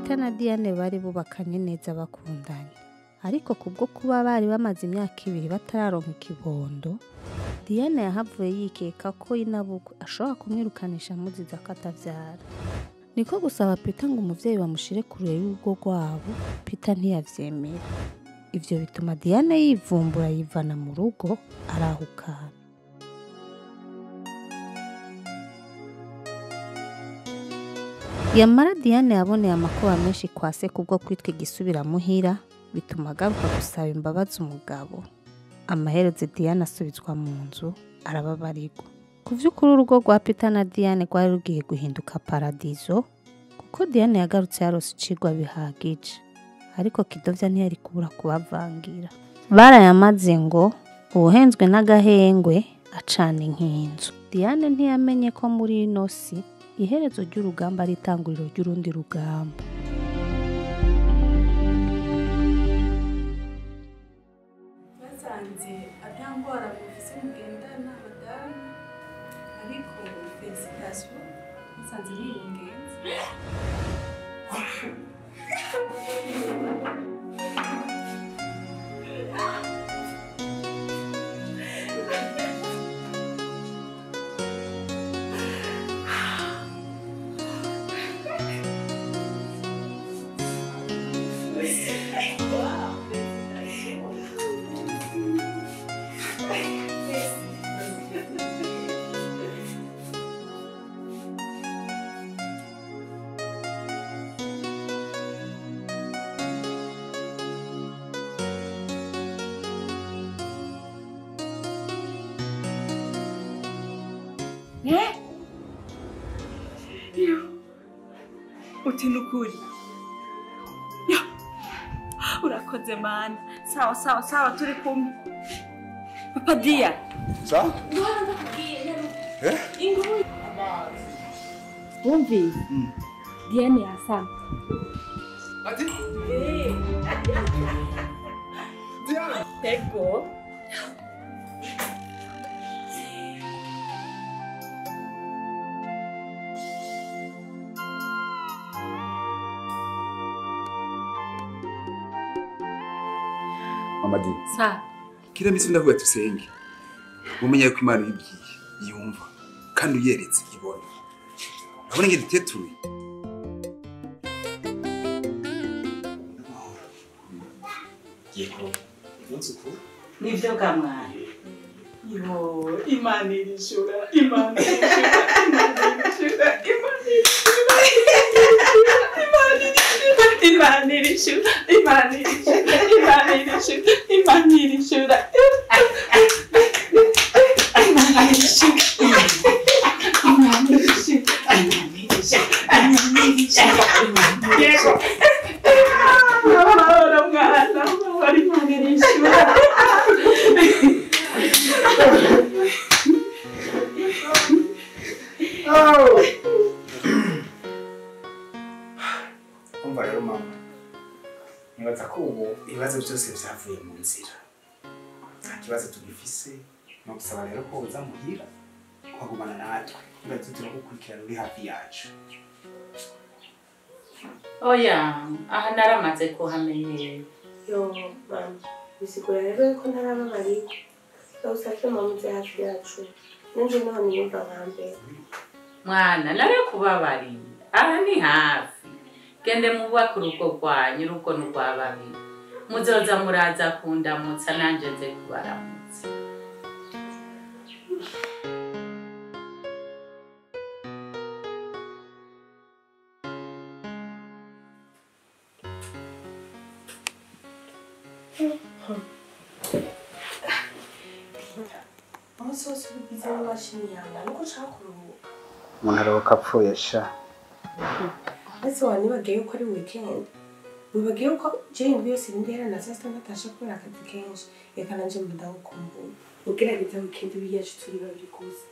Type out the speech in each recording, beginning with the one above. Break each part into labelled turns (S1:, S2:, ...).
S1: Peter na Diane bari bubakanye neza bakundanye, ariko kubwo kuba bari bamaze imyaka 2 batararonka ikibondo, Diane yahavuye yikeka ko inabukwe ashobora kumwirukanisha amuziza ko atavyara. Niko gusaba Peter ngo umuvyeyi bamushire kure y'urugo rwabo, Peter ntiyavyemera. Ivyo bituma Diane yivumbura yivana mu rugo arahukana. Yamara Diane yaboneye amakuba menshi kwa se kubwo kwitwa igisubiramuhira, bituma agaruka gusaba imbabazi umugabo. Amaherezo Diane asubizwa mu nzu arababarirwa. Ku vy'ukuri urugo rwa Peter na Diane rwari rugiye guhinduka paradizo, kuko Diane yagarutse yarose icigwa bihagije, ariko Kidovya ntiyari kubura kubavangira. Barayamaze ngo uwuhenzwe n'agahengwe acana inkinzo. Diane ntiyamenye ko muri ino si iherezo ry'urugamba ari itanguriro ry'urundi rugamba.
S2: Basanze ata ngwara mufise mugendana madamu, ariko félicitations, musanze mwiyungenze. Uti nukuri. Yo. Urakoze mana. Sawa sawa sawa turi kumwe. Papa Dia.
S3: Sa? Eh?
S4: Wumvi. Diane yasama.
S3: Ati?
S2: Eh.
S3: Diane.
S2: Ego.
S3: Mama Di.
S2: Sa.
S3: Kila misi ndavuga tusenge. Umenye ko Imana ibibwiye, yumva kandi uyeretse ibona. Urabona nge ditetuye.
S5: Yego. Umunsi uku?
S6: Nivyo kamwana. Yo, Imana irishura, Imana irishura, Imana irishura, Imana irishura, Imana irishura, Imana irishura, Imana irishura, Imana irishura, Imana irishura, Imana irishura, Imana irishura, Imana irishura, Yego. Amahoro mwana, amahoro, Imana irishura.
S5: Umva rero mama, nibaza ko ubu ibibazo byose byavuye mu nzira, nta kibazo tugifise. No gusaba rero ko uza muhira ukagumana natwe, nibaza turagukurikirana uri hafi yacu.
S6: Oya, aha naramaze kuhamenyera.
S7: Yo mama, bisigura rero yuko ntarababariko. Ndagusavye mama uze hafi yacu, nanje niho niyumva nka mbere.
S6: Mwana, narekubabarira, aha ni hafi. Gende mubake urugo rwanyu, urugo ni urwa babiri. Muzoza muraza kundamutsa nanje nze kubaramutsa.
S7: Umunsi wose uri bize n'imashini yawe, nuko ushaka kuruhuka.
S5: Umuntu aruhuka apfuye sha.
S7: Ese wanibagiye yuko ari weekend? Wibagiye yuko jewe indwi yose ndihera na saa sita ntatashe kubera akazi kenshi. Reka nanje mba ndagukumbuye. Ugerageza weekend ibe iyacu turi babiri gusa.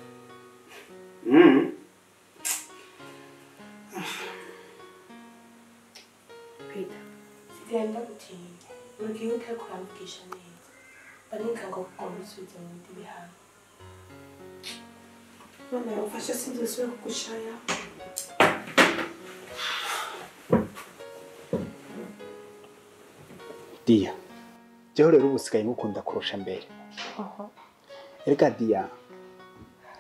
S7: Peter, sigaye ndagutinya. Buri gihe utariko uramvugisha neza. Mba nikanga kugomba usubize mu bindi bihano. None umfashe sinzosubira kugushaya.
S5: Jeho rero ubusigaye ngukunda kurusha mbere. Erega Dia,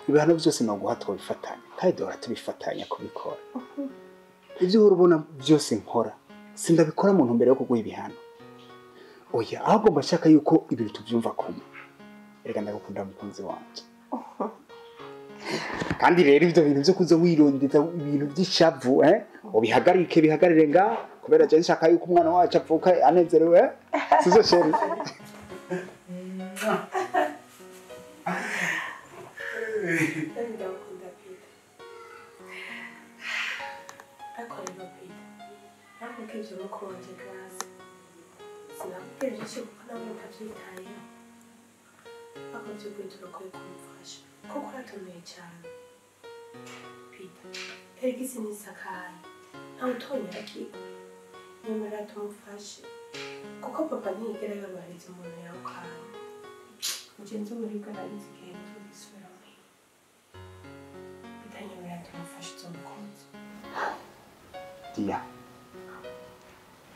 S5: ibihano byose no guha twobifatanya kandi duhora tubifatanya kubikora. Ibyo uhora ubona byose nkora sindabikora mu ntumbero yo kuguha ibihano. Oya, ahubwo mba nshaka yuko ibintu tubyumva kumwe. Erega ndagukunda mukunzi wanje. Kandi rero ibyo bintu byo kuza wirondeza ibintu by'ishavu ubihagarike bihagarire nga kubera je nshaka yuko umwana wacu avuka anezerewe sizo chérie.
S7: Ndagukunda Peter. Ariko rero Peter, nakubwiye ibyo mukuru wanje Grace. Sinakubwiye byinshi kuko nawe ntabyitayeho. Ariko by'ukuri turakwiye kumufasha kuko uratomeye cyane. Peter, erega isi ntisakaye, ntawe utonyagirwa. Nyemerera tumufashe kuko papa ntiyigera yorohereza umuntu yawukaye. Mugenzi w'uburibwe nagize igihe tugisubira muhira. Peter, nyemerera tumufashe uzomukunze.
S5: Dia,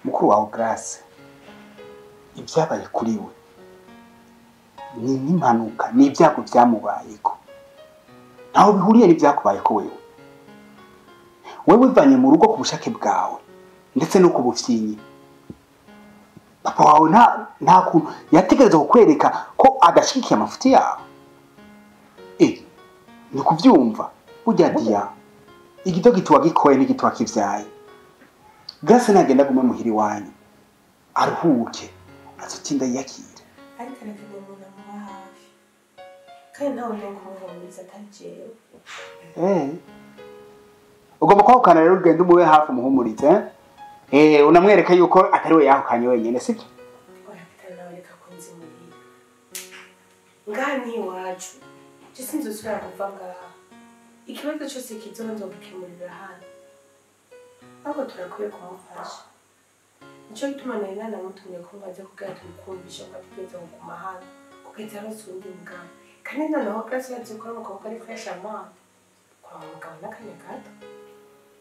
S5: mukuru wawe Grace, ibyabaye kuri we ni nk'impanuka, ni ibyago byamubayeko. Ntaho bihuriye n'ibyakubayeko wewe. Wewe wivanye mu rugo ku bushake bwawe ndetse no ku bufyinyi. Papa wawe nta kuntu yategereza kukwereka ko adashigikiye amafuti yawe. Ni kuvyumva burya Dia, igito gituwa gikoye n'igituwa kivyaye. Grace nagenda gume muhiri wanyu aruhuke, azotinda yiyakire.
S7: Ariko arakeneye umuntu amuba hafi kandi ntawe ndo kumuhumuriza atari jewe.
S5: Ugomba kwahukana rero ugenda umube hafi umuhumurize. Unamwereka yuko atari we yahukanye wenyine, sibyo?
S7: Oya Peter, nawe reka kunzimurira. Ngaha ni iwacu, je sinzosubira kuva ngaha. Ikibazo cyose kizoba nzogikemurira hano. Ahubwo turakwiye kumufasha. Nico gituma nari nanamutumye ko ngo aze kugira tubikumvishe ko ategerezwa kuguma hano kugeza aronse uwundi mugabo. Kandi noneho Grace yazi ko ari umukobwa ari fresh amande. Kuraba umugabo n'akanya gato.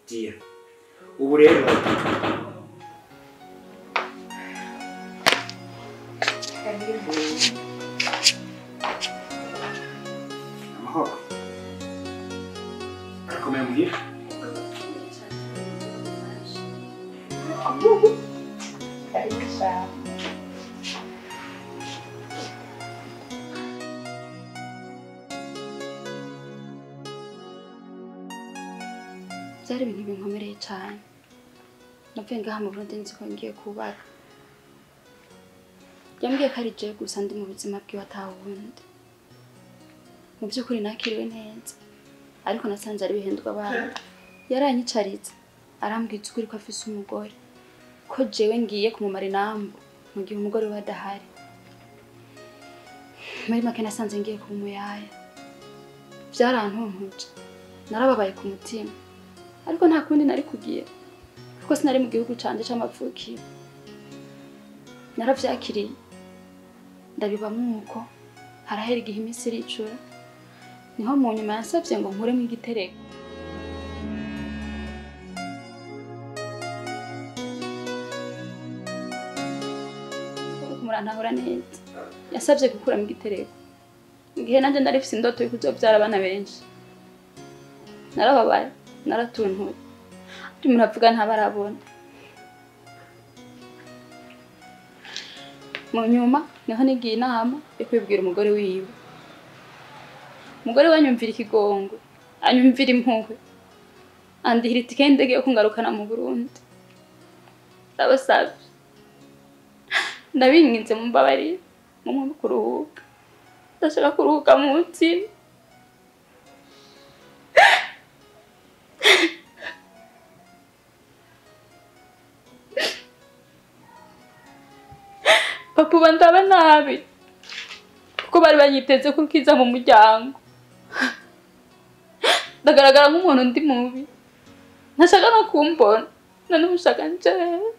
S5: Dia, ubu rero amahoro arakomeye muhira.
S4: Byari ibintu binkomereye cyane. Navuye ngaha mu Burundi nzi ko ngiye kubaka. Yambwiye ko ari jewe gusa ndi mu buzima bwiwe atawundi. Mu by'ukuri nakiriwe neza, ariko nasanze ari bihendwa abantu. Yaranyicaritse arambwira ukuri ko afise umugore, ko jewe ngiye kumumara inambu mu gihe umugore we adahari. Muri make nasanze ngiye kuba umuyaya. Byarantuntuje, narababaye ku mutima, ariko nta kundi nari kugiye kuko sinari mu gihugu canje c'amavukiro. Naravyakiriye ndabibamwo uko. Harahera igihe iminsi iricura, niho mu nyuma yansavye ngo nkuremo igitereko. Murantahura neza, yasavye gukuramo igitereko igihe nanje nari mfise indoto yo kuzovyara abana benshi. Narababaye, naratuntuye. Umuntu avuga ntabarabona. Mu nyuma niho nigiye inama yo kwibwira umugore wiwe. Umugore we anyumvira ikigongo, anyumvira impuhwe, andihira itike y'indege yo kungarukana mu Burundi. Ndabasavye, ndabinginze mumbabarire, mumpe kuruhuka. Ndashaka kuruhuka mu mutima. Papa uba ndaba nabi kuko bari banyiteze ko nkiza mu muryango. Ndagaragara nk'umuntu ndi mubi, ntashaka no kumbona, none ushaka njewe.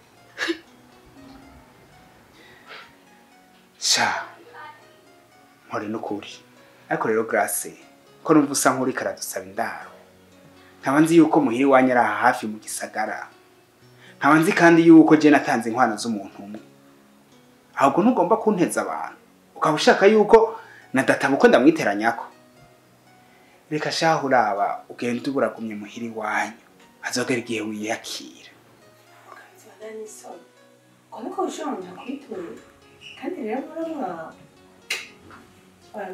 S5: Sha, mpore n'ukuri. Ariko rero Grace, ko numva usa nk'uriko aradusaba indaro, nkaba nzi yuko muhira iwanyu ari aha hafi mu gisagara, nkaba nzi kandi yuko je natanze inkwano z'umuntu umwe. Ahubwo ntugomba kunteza abantu. Ukaba ushaka yuko na data buko ndamwiteranyako. Reka shaho uraba ugenda uburagumye muhiri wanyu. Azogera igihe wiyakira.
S7: Ko ushobora umuntu akwitura kandi rero muramwawe. Oya.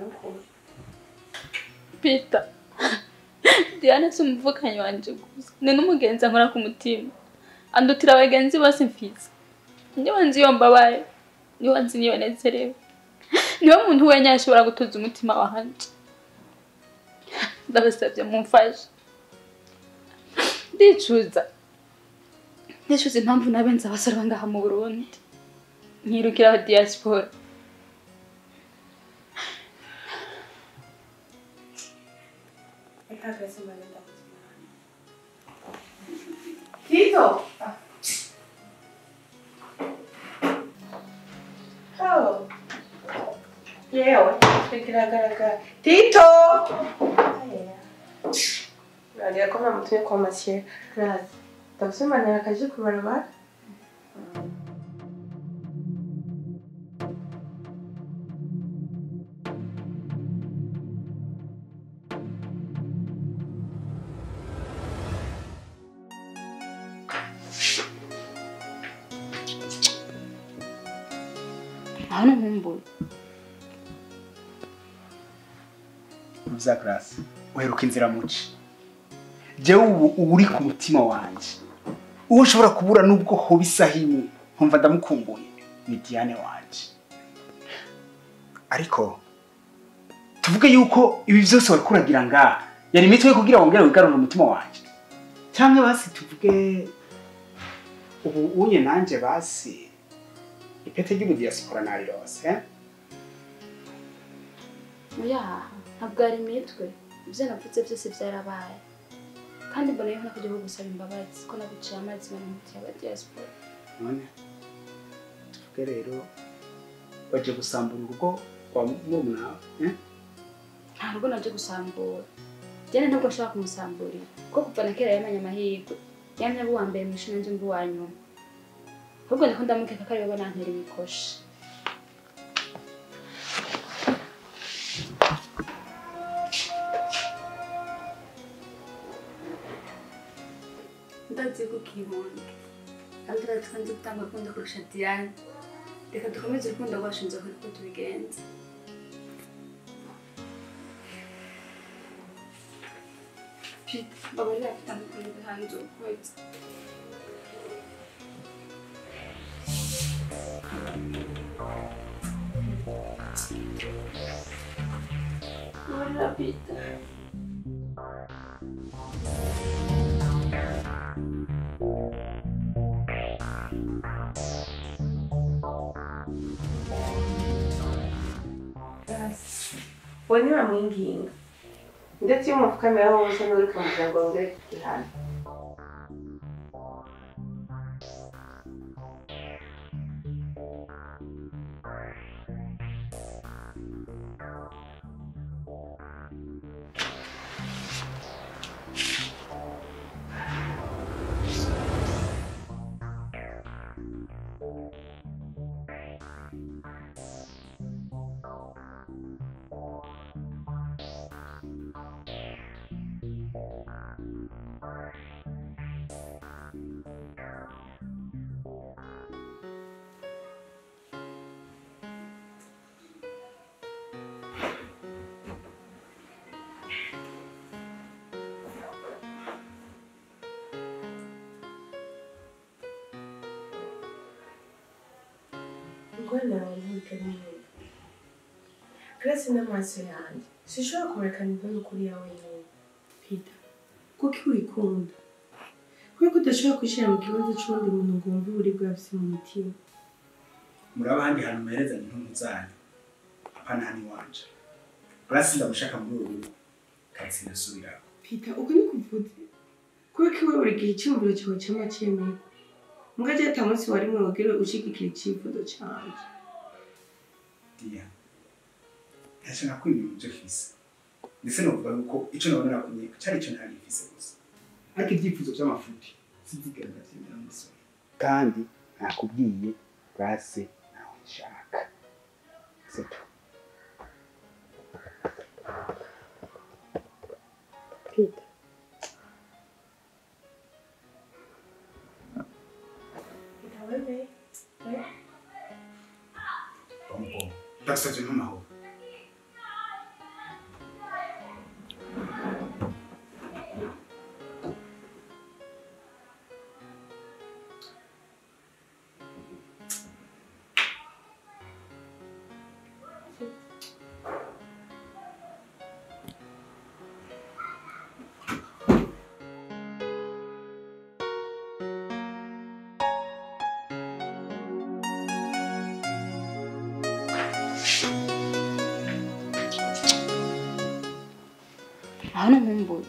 S4: Peter, Diana si umuvukanyi wanje gusa, ni n'umugenzi ankora ku mutima. Andutira abagenzi bose mfise. Niwe nzi iyo mbabaye, niwe nzi niyo nezerewe. Niwe muntu wenyine ashobora gutuza umutima wanje. Ndabasabye mumfashe. Ndicuza. Ndicuza impamvu nabenze abasore bangaha mu Burundi. Nkirukira aba diaspora.
S7: Tito! Oh. Yewe, biragaragara. Tito! Urarira ko namutumye kwa Mathieu. Grace. Ndagusomanira akaje ku barabara.
S4: Aho nkumbuye.
S5: Uza Grace, uheruka inzira muci. Jewe ubu uri ku mutima wanje. Uwo nshobora kubura nubwo hoba isaha imwe, nkumva ndamukumbuye, ni Diane wanje. Ariko tuvuge yuko ibi byose wari kuragira ngaha, yari imitwe yo kugira wongere wigarurire umutima wanje. Cyangwa basi tuvuge ubu unye nanje basi ipete ry'ubudiaspora narirose, eh?
S4: Oya, ntabwo ari imitwe. Ibyo navuze byose byarabaye. Kandi mbona yuko nakujya gusaba imbabazi ko naguciye amazi mu muti ya diaspora.
S5: None tuvuge rero waje gusambura urugo kwa murumuna wawe, eh?
S4: Nta rugo naje gusambura. Diane ntabwo nshaka kumusamburira. Kuko kuva na kera yamanye amahirwe. Yamye abo uwa mbere mu ishuri nanje mbi uwa nyuma. Ahubwo ndiko ndamukeka ko ariwe banantera imikoshi. Ndazi ko ukibona. Kandi urazi ko nzi gutanga urukundo kurusha Diane. Reka dukomeze urukundo rwacu nzokora uko tubigenza. Peter, mbabarira Peter ndukunda hanze ukwezi. Mbabarira Peter.
S7: Wowe ntibamwinginga ndetse iyo umupfukamira wose n'uri kumubwira ngo wongere kugihana. Ingorane yawe ntibigera ihera. Grace n'amaso yanjye sinshobora kurekana imvune ukuri yawe wenyine. Peter, kuki wikunda? Kubera ko udashobora kwishyira mu kibanza cy'uwundi muntu ngo wumve uburibwe afise mu mutima.
S5: Muraba ahandi hantu muherezanya intuntu zanyu, apana hano iwanje. Grace ndamushaka muri uru rugo, kandi sinasubirako.
S7: Peter, uko niko uvuze? Kubera ko iwe buri gihe icyumviro cyawe cama cemeye. Mbwa je ata munsi warimwe wogere ushigikira icifuzo canje.
S5: Dia, ntacyo nakwimye mu byo mfise. Ndetse novuga yuko ico nabona nakumye cari ico ntari mfise gusa. Ariko ibyifuzo vy'amafuti sinzigera ndavyemera n'umusore. Kandi nakubwiye Grace nawe ndabishaka. C'est tout.
S7: Peter. Peter, wewe. Wewe.
S3: Bon. Ndagusavye ntumaho.
S4: Hano nkumbuye.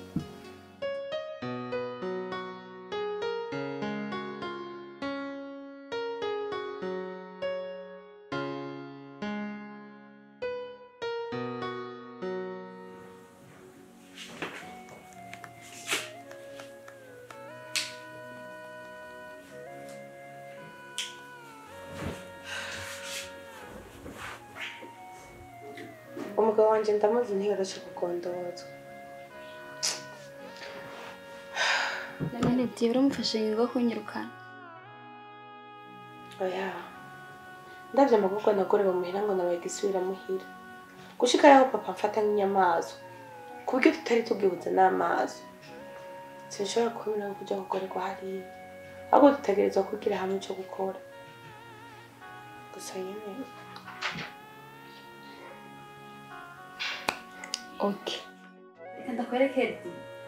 S7: Umugabo wanje ndamuzi ntiyoroshe kugondozwa.
S4: None Dieu uramufashe ingingo yo kunyirukana.
S7: Oya. Ndavye amaboko nagorewe muhira ngo nabaye gisubira muhira. Gushika yaho papa mfata nk'inyamaswa. Ku buryo tutari tugihuza n'amaso. Sinshobora kwemera kuja gukorerwa hariya. Ahubwo dutegerezwa kugira hamwe ico gukora. Gusa nyene.
S4: Okay. Reka ndakwereke.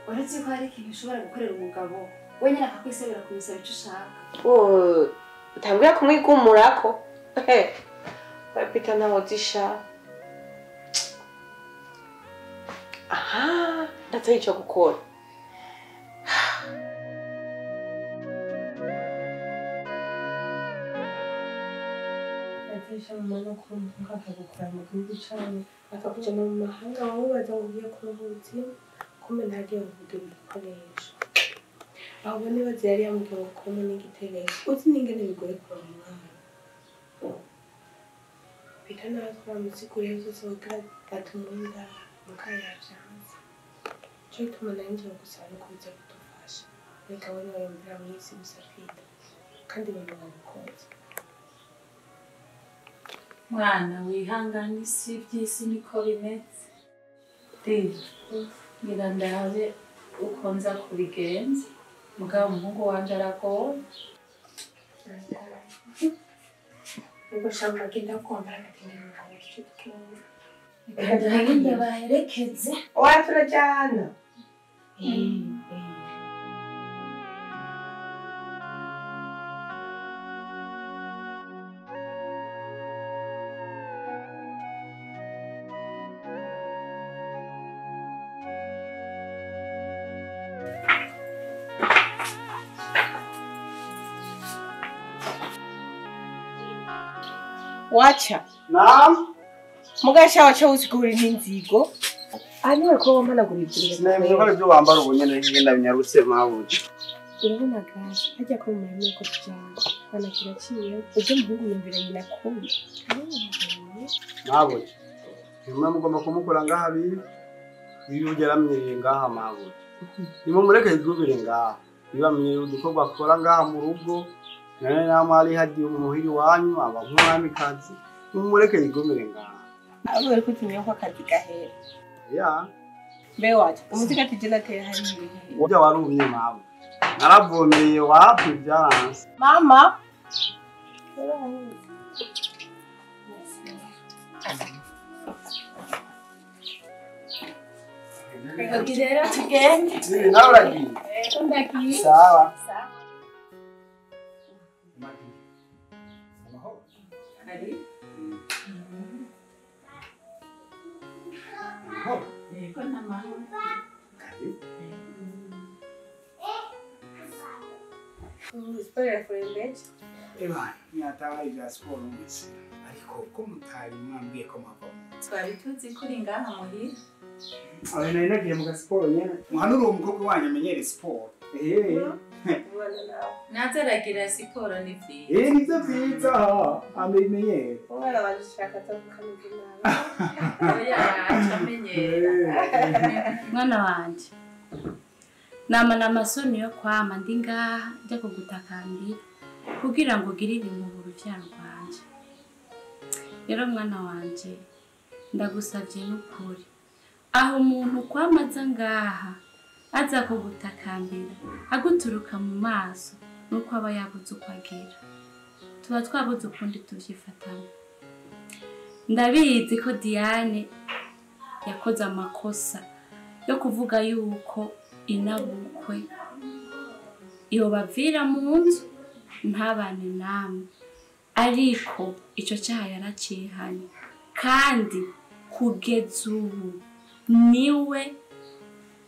S4: Uretse ko hari ikintu ushobora gukorera umugabo wenyine akakwisabira kumusaba icyo ushaka.
S7: Oh, utanguye kumwigumurako. We Peter ntaho zisha. Aha, ndatoye icyo gukora. Ndatisha mama no kumva akagukora mu gihugu cyawe akakujyana mu mahanga wowe baza ngo ugiye kuroba ubuzima. Kumbe ntagiye kuvuga ibikoresho. Ahubwo nibaza yari yamubwiye ngo kumbe n'igitereko. Uzi n'ingene bigoye kuronka umwana. Peter nawe twaramusiguriye vyose kugira batumwinda muka yavyanze. Nico gituma nari nje kugusaba no kuza kudufasha. Reka we niwe yumvira mw'isi gusa Peter. Kandi mama wamukunze.
S6: Mwana wihangane isi ivy'isi niko bimeze. Dieu. Ngira ndabe uko nza kubigenza mugabo umuhungu wanje aragoye.
S7: Ubwo shamba genda kwambara agakenyero kawe tuce tukimwe.
S6: Reka ndabaherekeze.
S7: Oya turajana. Wacha.
S5: Naam.
S7: Mugasha wacha usigura n'inzigo. Ani we ko wampanagura ibyo.
S5: Sinabyo ko ibyo wambara ubu nyene ngenda binyarutse mabuja.
S7: Urabona gaje hajya ko mu nuko tujana. Bana kiraciye ujye muhungu yumvira nyina kubi.
S5: Mabuja. Nimwe mugomba kumukora ngaha bibi. Ibi ugeramenyereye ngaha mabuja. Nimumureke yigubire ngaha. Bibamenyereye udukorwa akora ngaha mu rugo. Nane namwe ari hagiye umuhiri wanyu aba nk'umwamikazi mumureke yigomere ngaha.
S7: Abo bari kutinya ko akazi gahera.
S5: Ya.
S7: Mbe wacu umuzika tijena tera hari ibintu.
S5: Ujya warumye mama. Naravomeye wapi byaranse.
S7: Mama.
S6: Reka tugende.
S5: Nawe uragiye?
S6: Ego ndagiye.
S5: Sawa.
S6: Yego n'amahoro.
S7: Siporo irakurembeje.
S5: Eba, mwataha ibya siporo mwese. Ariko ko mutari mwambwiye ko mwava mu nzu.
S6: Twari tuzi ko uri ngaha muhira.
S5: Aho nari nagiye mu gasiporo nyene. Muhanura uwo mukobwa wanyu amenyere siporo.
S6: Naza aragira siporo ni vyiza.
S5: Nivyo vyiza amenyere.
S7: Umwana wanje ushaka atavuka ameze nabi.
S6: Oya, aca amenyera.
S2: Mwana wanje, nama n'amasoni yo kwama ndi ngaha njya kugutakambira kugira ngo ugirire impuhwe uruvyaro rwanje. Rero mwana wanje, ndagusavye n'ukuri, aho umuntu kwama aza ngaha aza kugutakambira aguturuka mu maso nuko aba yabuze uko agira, tuba twabuze ukundi tuvyifatamo. Ndabizi ko Diane yakoze amakosa yo kuvuga yuko inabukwe yobavira mu nzu ntabane namwe, ariko ico cyaha yaracihanye kandi kugeza ubu niwe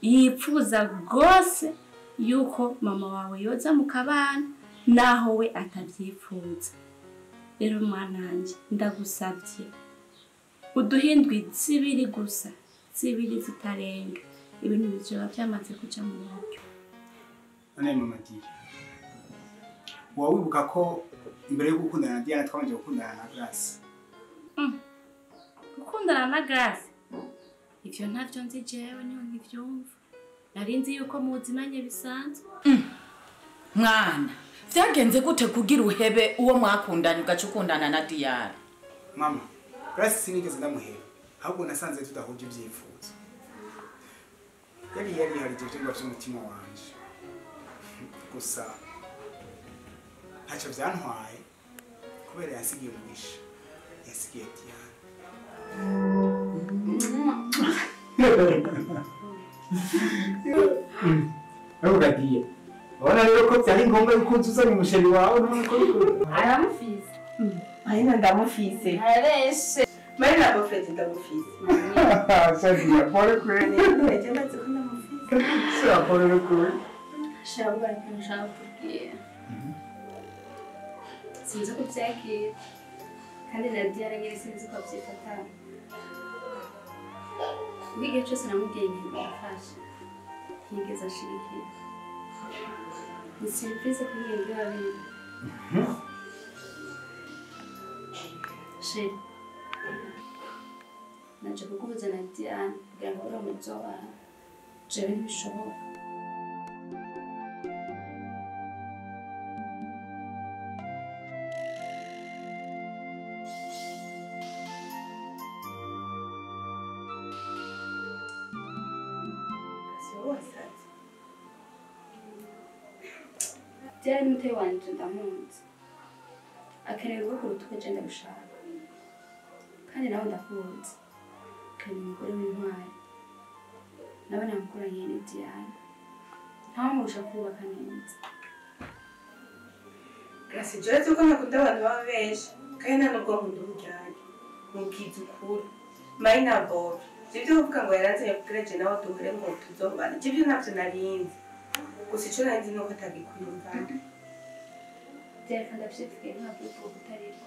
S2: yipfuza rwose yuko mama wawe yoza mu kabana naho we atavyifuza. Rero mwananje, ndagusavye uduhindwi zibiri gusa, zibiri zitarenga, ibintu bizoba vyamaze kuja mu buryo.
S5: None mama Diya, wowe wibuka ko imbere yo gukundana na Diana twabanje gukundana na Grace?
S2: Gukundana na Grace? Ivyo ntavyo nzi jewe, niho nkivyumva. Nari nzi yuko muzinanye bisanzwe.
S6: Mwana, vyagenze gute kugira uhebe uwo mwakundanye ugaca ukundana na Diana?
S5: Mama, Grace sinigeze ndamuheba, ahubwo nasanze tudahuje ivyifuzo. Yari yariharije ivyigwa vy'umutima wanje. Gusa ntacyo vyantwaye kubera yansigiye umugisha, yansigiye Diana.
S8: Ariko ubona rero ko byari ngombwa yuko uzuzanye umusheri wawe none ko
S4: aramufise.
S7: Marina ndamufise.
S4: Arabeshe.
S7: Marina bofredi ndamufise.
S8: Sadiya pole kweli.
S7: Nje ndazi ko ndamufise.
S8: Sha pole kweli.
S4: Shabwa ikintu nshaka kukubwira. Sinzi ko byakira kandi na Diana nyine sinzi ko abyifatana. Kuko igihe cyose namubwiye ingingo yafashe ntiyigeze ashigikira. Ni surprise kuri mwebwe babiri. Sheri, naje kuguhuza na Diana kugira ngo ube muzobana. Jewe ntibishoboka. Diana ni mutoyi wanje ndamunzi, akeneye urugo kuruta uko je ndabishaka, kandi nawe ndakunze, akeneye umugore w'intwari. Nawe namukoranye ni Diana, ntawamurusha kubaka neza.
S7: Grace, jewe nzi ko ntakunda abantu baba benshi kandi nta nubwo nkunda uburyarya. Mubwiza ukuri. Marina Bob, ivyo kuvuga ngo yaranzanye kugira je nawe duhure ngo tuzobane, ivyo ntavyo narinzi. Gusa ico nari nzi nuko atagikwiyumvana.
S4: Reka ndavyivuge ntabwo uvuga utariko.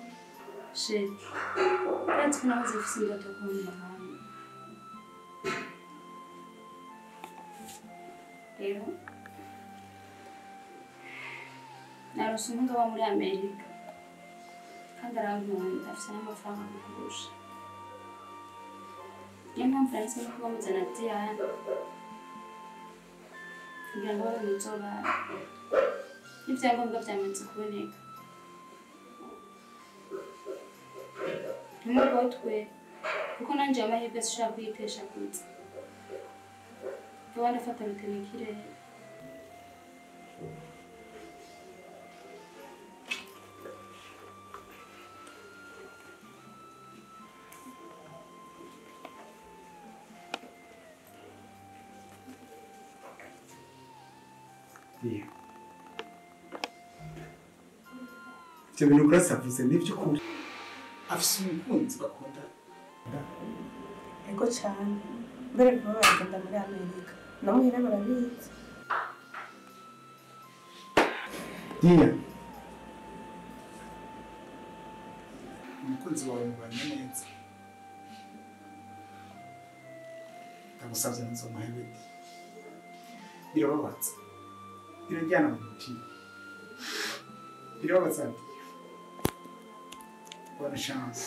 S4: Sheri, urazi ko nahoze mfise indoto yo kuba mu mahanga. Rero narose umuhungu aba muri Amerika kandi arankunda, afise n'amafaranga kukurusha. Niyo mpamvu nahisemo kuba muzana Diana kugira ngo babe muzobana. N'ivyangombwa vyamaze kuboneka. Ntimugotwe kuko nanje amahirwe sinshobora kuyitesha kuza. Vuba ndafata rutemikirere.
S5: Diya, ivyo bintu Grace avuze ni ivy'ukuri. Afise umukunzi bakundana.
S7: Ego cane. Mbere vuba baragenda muri Amerika. No muhira barabizi.
S5: Diya, umukunzi wawe mubanye neza. Ndagusabye ntuzomuhebe. Birababaza. Birajyana mu mutima. Birababaza. Bonne chance.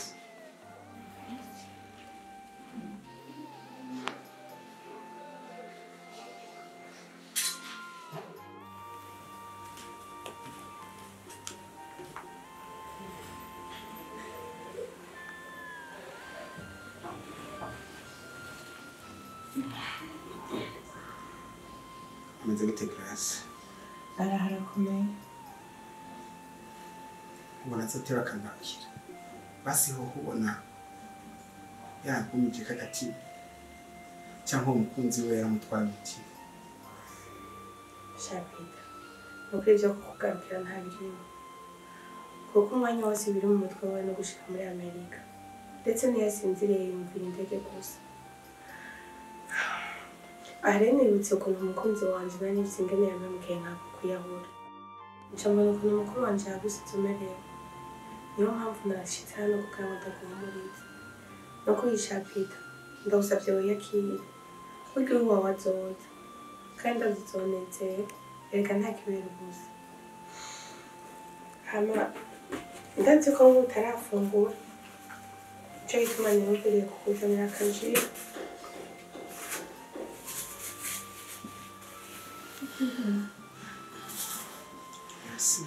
S5: Ameze gute Grace?
S7: Araharakomeye.
S5: Ubona azoteba akangarukira. Basi hoho ubona yaragumije kagatima cyangwa umukunzi we yaramutwaye umutima.
S7: Sha Peter, nukuri ivyo kukugarukira nta birimo, kuko umwanya wose biri mu mutwe wawe no gushika muri Amerika, ndetse n'iyasinziriye yumvira indege gusa. Aha rero nibutse ukuntu umukunzi wanje nari nzi ingene yampemukiye nkaka kuyahura, nca mbona ukuntu mukuru wanje yagusize umerewe. Niyo mpamvu nashitse hano kugira ngo ndaguhumurize. No kuri Peter, ndagusavye wiyakire, burya uwawe azoza kandi ndazizonezerwa, erega nta kibera ubusa. Hama ndazi ko wowe utarafungura, nico gituma niyumviriye kukuzanira akaji.
S5: Merci.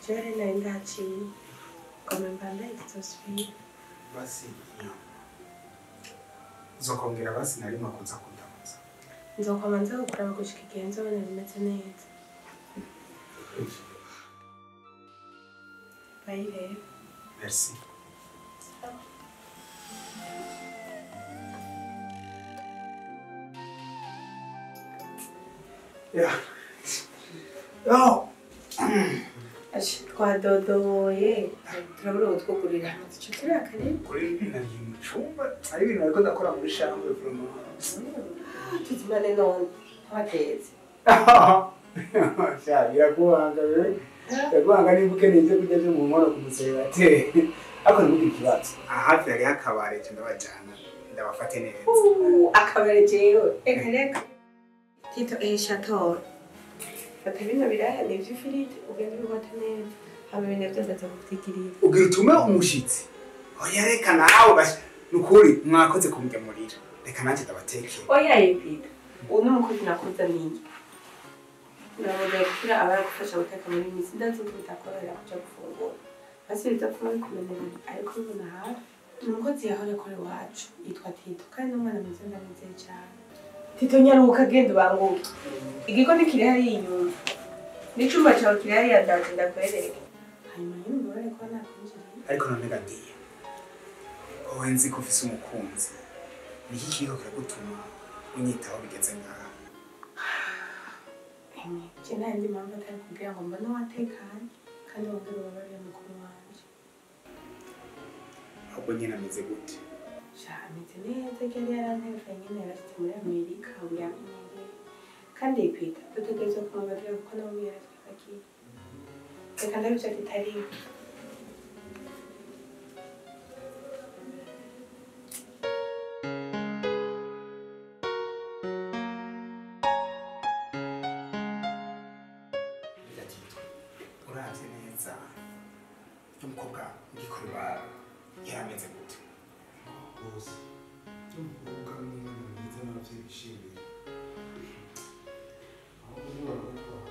S7: Jewe nari ndahaciye ngoma mbandaye tuzosubira.
S5: Basi uzokongera basi na rimwe kuza kundamutsa.
S7: Nzokwama nza kukuraba gushika igihe nzobona bimeze neza. Bye rero.
S5: Merci. Yeah. Oh.
S7: Twadodoye turabura utwugurira duce turi akarere
S5: kuri nari mu cyumba ari ibintu ariko ndakora muri chambre vraiment.
S7: Tuzimane none abatetse.
S5: Sha biraguhanga rero. Biraguhanga niba ukeneye ibyo kurya byo mu nkono kumusera ate. Ariko ntugire ikibazo. Aha hafi hariho akabare nca ndabajyana ndabafate neza.
S7: Akabare jewe reka reka. Tito eshatora. Fata bino biraya ni ivy'ifiriti ugende ubihwate neza hama ibintu vyose ndaza kuvyigirira.
S5: Ugira utume umushitsi. Oya reka nawe basha nukuri mwakoze kumgemurira. Reka nanje ndabatekera.
S7: Oya Peter, uyu ni umukozi nakuzaniye. Uramugaye kugira aba aragufasha guteka muri iyi minsi, ndazi ko bitakorera kuja gufungura. Basi bizopfuma bikumenyereye ariko ubibona hafi. Ni umukozi yahora akora iwacu yitwa Tito kandi n'umwana mwiza ndamwizeye cane. Tito nyaruka genda ubanguke. Igikoni kiri hariya inyuma. N'icumba cawe kiri hariya ndaje ndakwereke. Hanyuma nyene umbabarire kuba nakwinjiriye.
S5: Ariko none gadiye. Wowe nzi ko ufise umukunzi. Niki kiriko kiragutuma unyitaho bigeze ngaha?
S7: Je nta yindi mpamvu atari kugira ngo mbone watekanye kandi wongere ubabarire mukuru wanje.
S5: Ahubwo nyene ameze gute?
S7: Sha ameze neza, yari yaranterefone nyene yarashitse muri Amerika ubu yamenyereye. Kandi Peter dutegerezwa kumubabarira kuko nawe ubu yaratwibagiye. Reka ndabe ivyo kitariho.
S5: Uravye neza umukobwa ngikorera yarameze gute?
S9: Bose umukobwa n'umwana mwiza n'abavyeyi bishimiye. Ahubwo nibaramutwara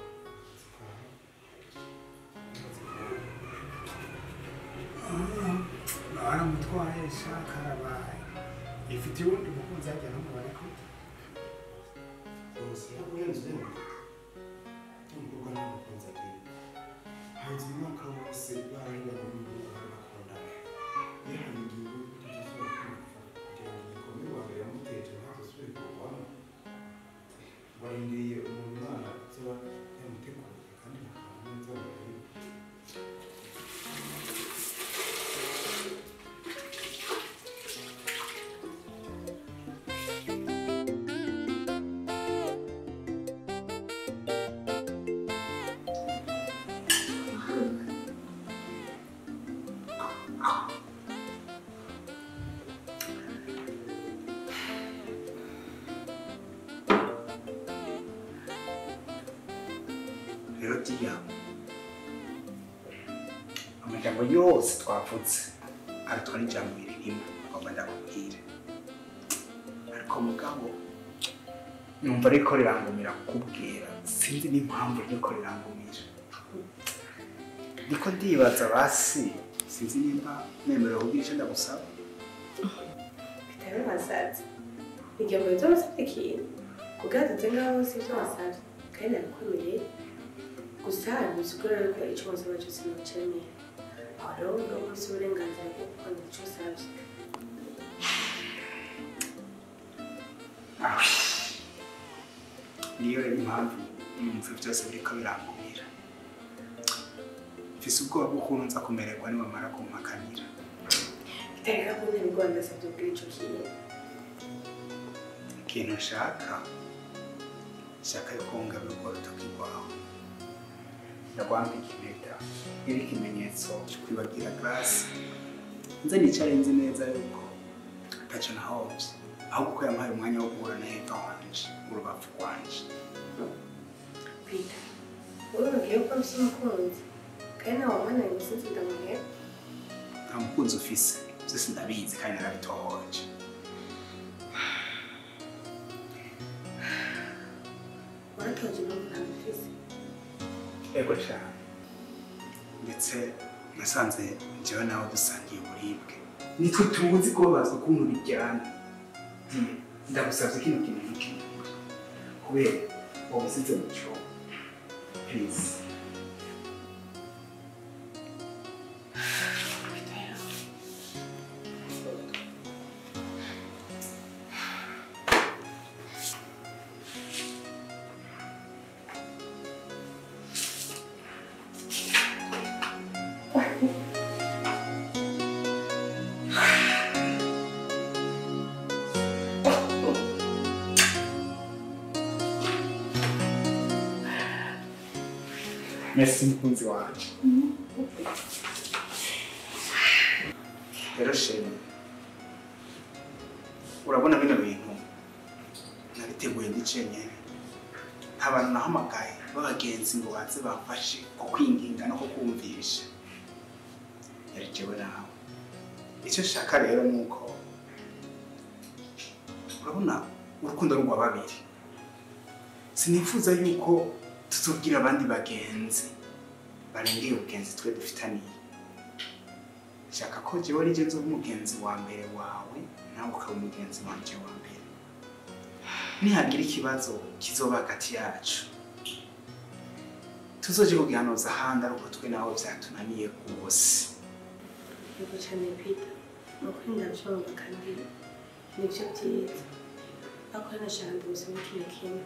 S5: baramutwaye sha karabaye. Ifitiye uwundi mukunzi harya ntumubare ko?
S9: Bose yakurenze umukobwa nta mukunzi agira. Hanze umwaka wose barahiranye n'umuhungu bakundana. Yihaye ingingo yo kutazosubira kumva kugira ngo igikomere uwa mbere yamuteje ntazosubire kugwamo. Barindiriye umuntu Imana azoba yamuteguriye kandi bakabana neza.
S5: Rero Diya, amajambo yose twavutse arutwa n'ijambo rimwe ngomba ndakubwire. Ariko mugabo numva ariko rirangumira kukubwira, sinzi n'impamvu ririko rirangumira. Ndiko ndibaza basi, sinzi nimba nemerewe kugira ico ndagusaba.
S7: Bitari wasaze. Igihe ngo uzosabye ikintu, kugira duze ngaho hose ivyo wasavye, kandi nabikwemereye. Gusa ntibisigura yuko ico wasaba cose nocemera. Aho rero wumva ko ufise uburenganzira bwo gukora ico usavye.
S5: Niyo rero impamvu numva byose biriko birangumira. Mfise ubwoba bw'ukuntu nza kumererwa niwamara kumpakanira.
S7: Bitareka kuntera ubwoba ndasavye ubwira ico kintu.
S5: Ikintu nshaka, nshaka yuko wongabira urwo rutoki rwawe. Ndakwambika impeta iri ikimenyetso cyo kwibagira Grace. Nze nicare nzi neza yuko ataco nahovye, ahubwo ko yampaye umwanya wo guhura na Eva wanje, urubavu rwanje.
S7: Peter, wowe wabwiye ko mfise umukunzi, kandi nawe wamwana ngo sinzi ndamuheba.
S5: Nta mukunzi ufise, vyose ndabizi kandi narabitohoje.
S7: Waratoje impamvu ntabifise?
S5: Ego cane. Ndetse nasanze jewe nawe dusangiye uburibwe. Nitwe tuzi kubabazwa ukuntu biryana. Diye, ndagusavye kino kintu ntukimubwire. Kubera wamusize mu cobo. Please. Merci mukunzi wanje. Rero shema, urabona bino bintu nabiteguye ndi cenyene. Nta bantu nahamagaye b'abagenzi ngo baze bamfashe kukwinginga no kukumvisha. Yari jewe nawe. Icyo nshaka rero ni uko urabona urukundo rwa babiri. Sinifuza yuko tuzobwira abandi bagenzi barengeye ubugenzi twe dufitaniye. Nshaka ko jewe ari je nzoba umugenzi wa mbere wawe, nawe ukaba umugenzi wanje wa mbere. Nihagira ikibazo kizoba hagati yacu, tuzoje kugihanuza ahandi ariko twe nawe vyatunaniye rwose.
S7: Yego cane Peter, nukuri ndavyumva kandi nivyo vyiza. Ariko nashaka ndagusaba ikintu kimwe.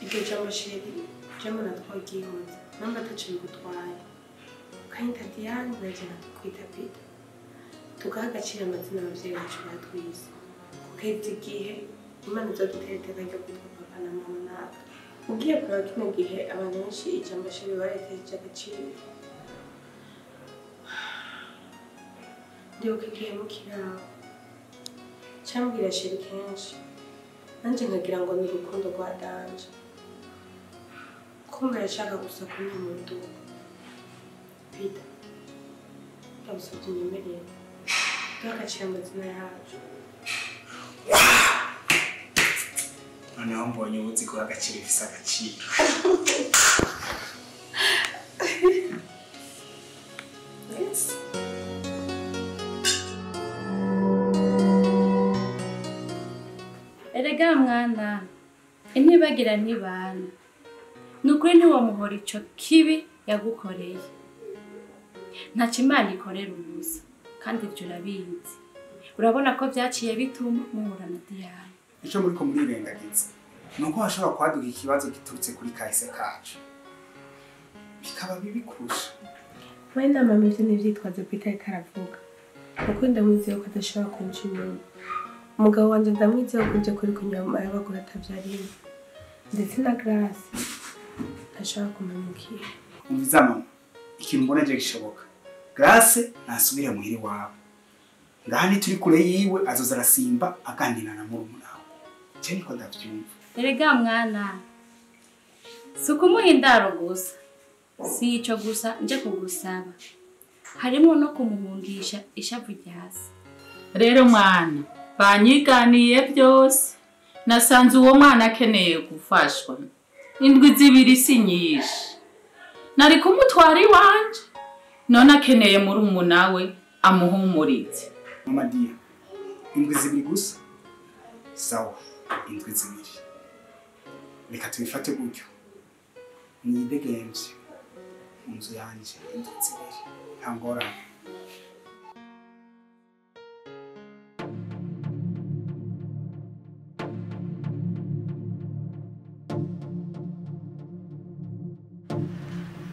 S7: Iryo jambo chéri, jambo natwagihoza, namba ataco bigutwaye. Ukanyita Diane nanje nkakwita Peter. Tugaha agaciro amazina abavyeyi bacu batwise. Kugeza igihe Imana izodutera iteka ryo kwitwa papa na mama natwe. Ugiye kuraba kino gihe abantu benshi ijambo chéri bariteje agaciro. Ndibuka igihe mukiri aho, cambwira chéri kenshi, nanje nkagira ngo ni urukundo rwa danje. Kumbe yashaka gusa kunywa mu ndugu. Peter, ndagusavye unyemerere duhe agaciro amazina yacu.
S5: Noneho mbonye ubuzi guha agaciro ifise agaciro.
S7: Yes.
S2: Erega mwana, intibagira ntibana. Nukuri ntiwamuhora ico kibi yagukoreye. Ntaco Imana ikorera ubusa, kandi ivyo urabizi. Urabona ko vyaciye bituma muhura na Diane.
S5: Ico muriko murirengagiza nuko hashobora kwaduka ikibazo giturutse kuri kahise kacu, bikaba bibi kurusha.
S7: We na mama ivyo n'ivyitwazo Peter ariko aravuga. Kuko ndamwizeye ko adashobora kunca inyuma. Umugabo wanje ndamwizeye ko nje kuri kunyama y'abagore atavyarimo. Ndetse na Grace ntashobora kumpemukira.
S5: Umviza mama, ikintu mbona je gishoboka Grace nasubire muhire wawe. Ngaha ntituri kure yiwe azoza arasimba aganira na murumuna we. Je niko ndavyumva.
S2: Erega mwana, si ukumuha indaro gusa, si ico gusa nje kugusaba, harimo no kumuhungisha ishavu rya se.
S6: Rero mwana, banyiganiye byose, nasanze uwo mwana akeneye gufashwa. Indwi zibiri si nyinshi, nari kumutwara iwanje, none akeneye murumuna we amuhumurize.
S5: Mama Dia, indwi zibiri gusa? Sawa, indwi zibiri. Reka tubifate gutyo. Nidegemvye mu nzu yanje indwi zibiri, nta ngorane.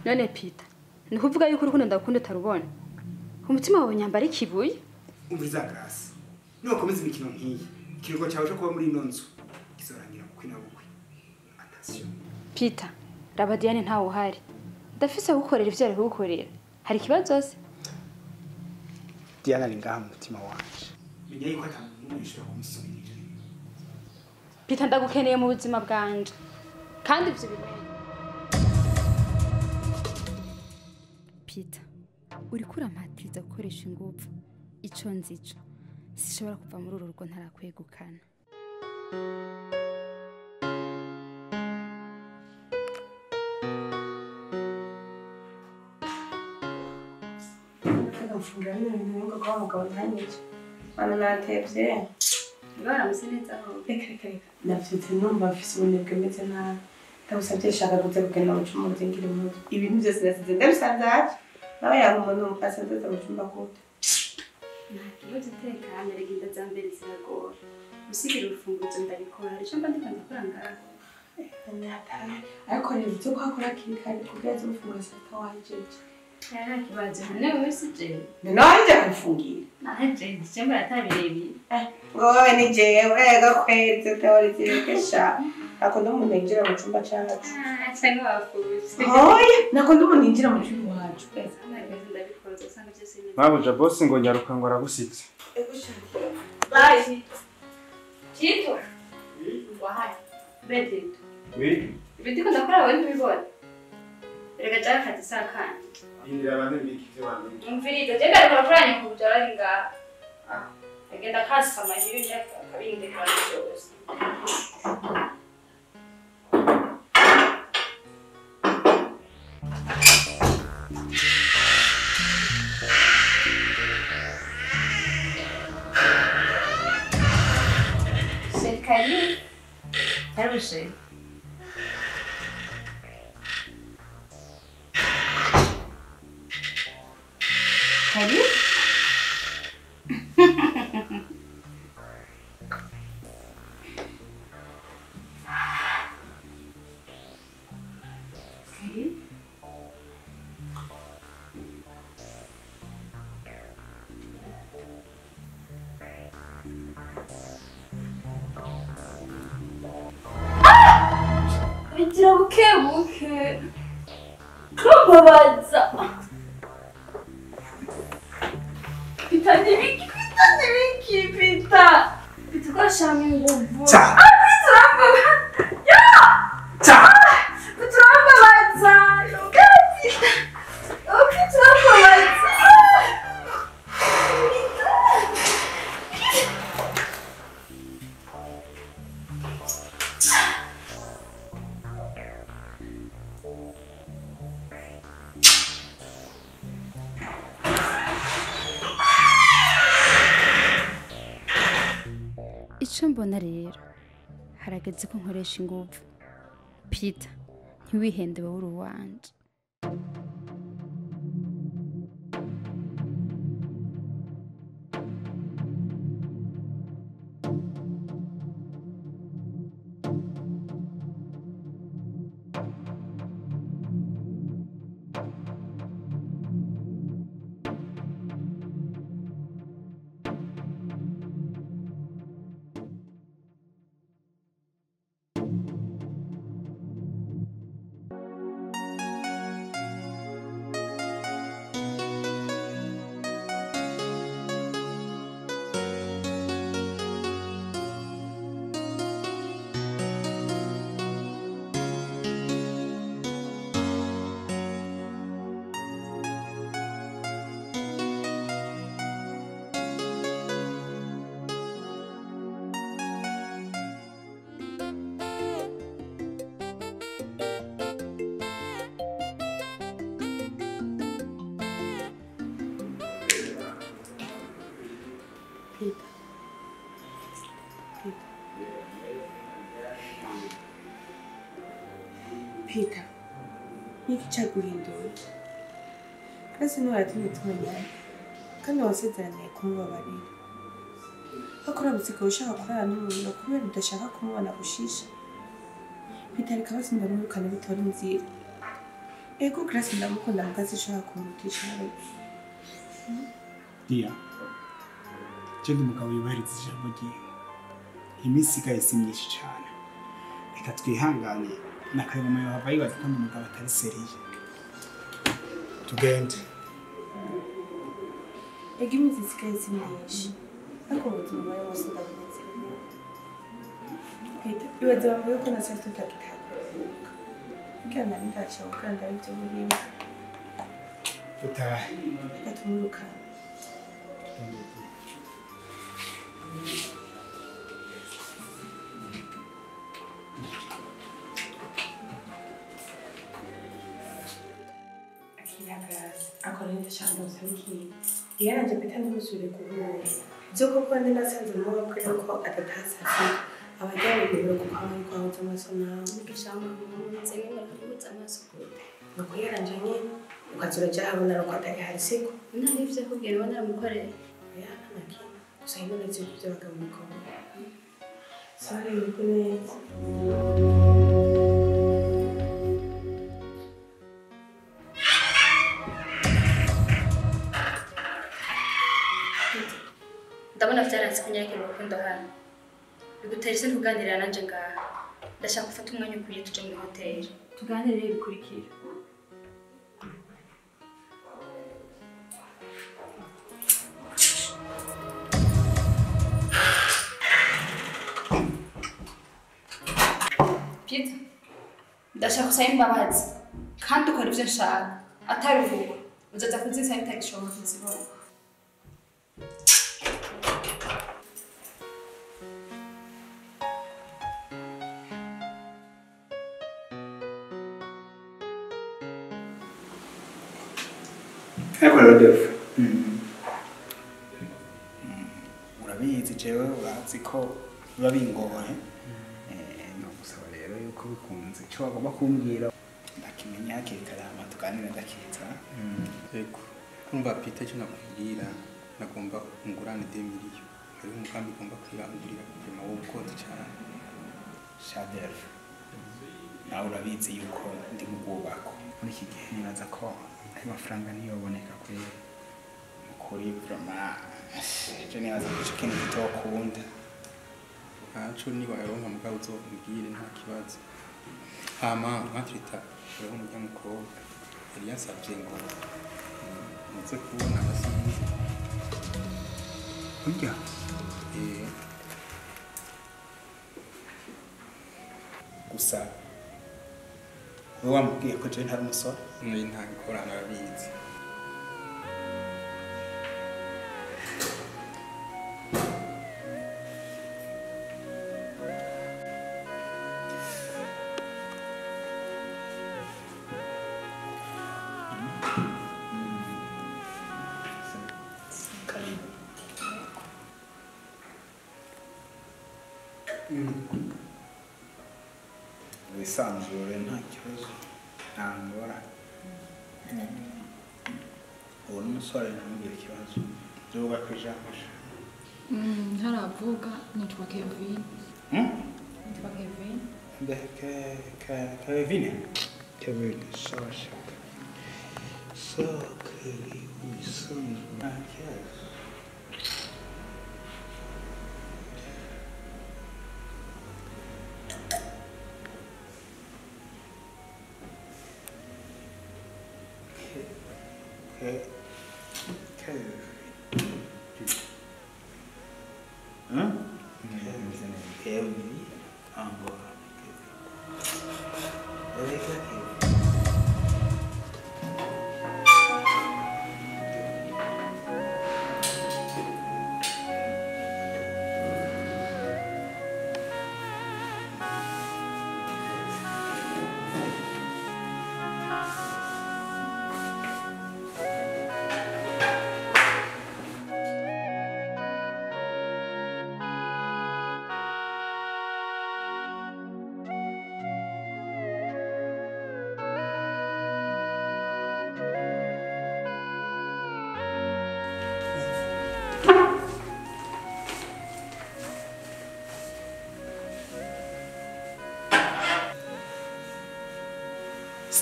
S4: None Peter, ni kuvuga yuko urukundo ndakunda utarubona. Umutima wawe nyambara ikibuye.
S5: Umviriza Grace, nukomeza imikino nk'iyi, ikiruhuko cyawe cyo kuba muri ino nzu kizorangira bukwi na bukwi. Attention.
S4: Peter, raba Diane ntawe uhari. Ndafise gukorera ivyo ari kugukorera. Hari ikibazo se?
S5: Diane ari ngaha mu mutima wanje. Menya yuko ata muntu n'umwe ushobora kumusubirira.
S4: Peter, ndagukeneye mu buzima bwanje. Kandi ivyo bimenye. Peter, uriko urampatiriza gukoresha inguvu. Ico nzico sishobora kuva muri uru rugo ntarakwegukana.
S7: Ndafungura bino bintu ngo kwa mugabo ntanyije. Mana natevye.
S4: Baramutse neza aho.
S7: Reka reka reka. Navyutse numva mfise ubunebwe meze nabi. Ndagusavye shaka kuza kugenda mu cumba nzingire impuzu. Ibintu byose nasize ndabisanzaje. Nawe yari umuntu asanze mu cumba gute.
S4: Nta kibazo, tekana, reka inda za mbere ziragora. Usigira urufunguzo ndabikora. Hari ico mba ndiko ndakora ngaha.
S7: Ariko rero ivyo kwakora hakiri kare kugira aze gufungura saa sita wahejeje.
S4: Nta kibazo, none wewe si jewe.
S7: None wahejeje kumfungira?
S2: Nahejeje, je mbona ata birebire.
S7: Ngo wewe ni jewe, ego kwezi utahorizireke sha. Nakunda umuntu yinjira mu cumba cacu.
S4: Canke wapfutse.
S7: Oya, nakunda umuntu yinjira mu cumba iwacu.
S4: Ndabikora usanga byose bimeze.
S9: Mabuja boss ngo nyaruka ngo aragusitse.
S7: Ego sha.
S4: Bye. Tito. Wahai. Betito.
S9: Oui.
S4: Ibiti ko ndakora wewe ntubibona. Reka cyane kati sakana.
S9: Indira bande mbiki ivyo bamenye.
S4: Umviriza, je ndakora kuranya ku bujara ari ngaha. Agenda kasama hiyo nyaka kabindeka byose.
S2: Karibu. Karibu chérie. Karibu. Karibu. Bigira buke buke. Kubabaza. Pita nibiki, pita nibiki, pita. Pita ukashiramo inguvu.
S5: Ca.
S4: Ah, pita urambabaza. Ya!
S5: Ca.
S4: Pita urambabaza. Pita. Pita urambabaza. Pita. Ico mbona rero harageze ko nkoresha inguvu. Peter, ntiwihende wowe uri uwanje.
S7: Peter. Peter. Peter. Niki cyaguhinduye? Grace niwe yatumye tumenyana kandi wasezeraniye kumubabarira. Ariko uramutse ukaba ushaka kurara n'umuriro kubera udashaka kumubona gushisha. Peter reka basi ndamwirukane bitore inzira. Ego Grace ndamukunda muga sinshobora kumurutisha na rimwe.
S5: Dia, je ndi umugabo yubahiriza ijambo ryiwe. Iminsi isigaye si myinshi cane. Reka twihangane na kare mama yohava yibaza ko ndi umugabo atari seriye. Tugende.
S7: Ego iminsi isigaye si myinshi. Ariko ubuzima bubaye bwose ndabunezerewe. Peter, ibaze bavuga ko na saa sita utagitaha kuruhuka. Kugira nari ndaciye kugira ndabe ibyo burimo.
S5: Dutahe.
S7: Reka tumwirukane. Akira Grace, akora ndashaka gusaba ikintu. Iyo nanje Peter ntimusubire guhura. Ibyo koko ndi nasanze mu bakwiye ko adataha saa sita. Abajyanye ibiro kuko aba ariko ahuza amaso nawe.
S4: Nigashamba nze nemera kuhuza amaso gute.
S7: Nuko yaranje nyene ukaza uraja ahabona nuko atari hari siko.
S4: Nta n'ivyo yakubwiye niba naramukoreye.
S7: Oya nta na kimwe. Gusa nyine uretse ko ibyo abagabo bikomeye. Sawa rero ubwo neza.
S4: Ndabona vyaranse kunyerekera urukundo hano. Bigutera isoni kuganirira nanje ngaha. Ndashaka gufata umwanya ukwiye tuje muri hoteli. Tuganire ibikurikira. Peter, ndashaka gusaba imbabazi kandi ukora ivyo nshaka. Atari uvuga uzaza kuzinsaba bitagishoboka kuzibona.
S5: Ariko rero Dev, urabizi jewe urazi ko biba bingoye. Nogusaba rero yuko bikunze ico wagomba kumbwira ndakimenya hakiri kare hama tuganire ndakiza.
S9: Yego, urumva Peter icyo nakubwira nagomba ungurane 2 miliyo. Hariho umugambi ugomba kwirangurira kuvuma w'ubukozi cyane.
S5: Sha Dev, nawe urabizi yuko ndi mu bwubako. Muri iki gihe nibaza ko ayo mafaranga ntiyoboneka kuri kuri vraiment je nibaza ko ico kintu kitokunda.
S9: Ntaco niwayaronka mugabo uzombwire nta kibazo. Hama nkatrita urabona urya mukobwa yari yansavye ngo muze kubona abasinzi.
S5: Urya? Gusa wowe wamubwiye ko jewe ntari umusore?
S9: Nari ntabikora narabizi.
S5: Wisanzure nta kibazo, nta ngorane. Uwo n'umusore ntamugire ikibazo, duga kw'ijambo.
S10: Ntaravuga nitwa Kevin. Nitwa Kevin.
S5: Mbe Kevin? Kevin, sawa sawa. Sawa Kevin, wisanzure nta kibazo. Kevin, angora Kevin. Kevin.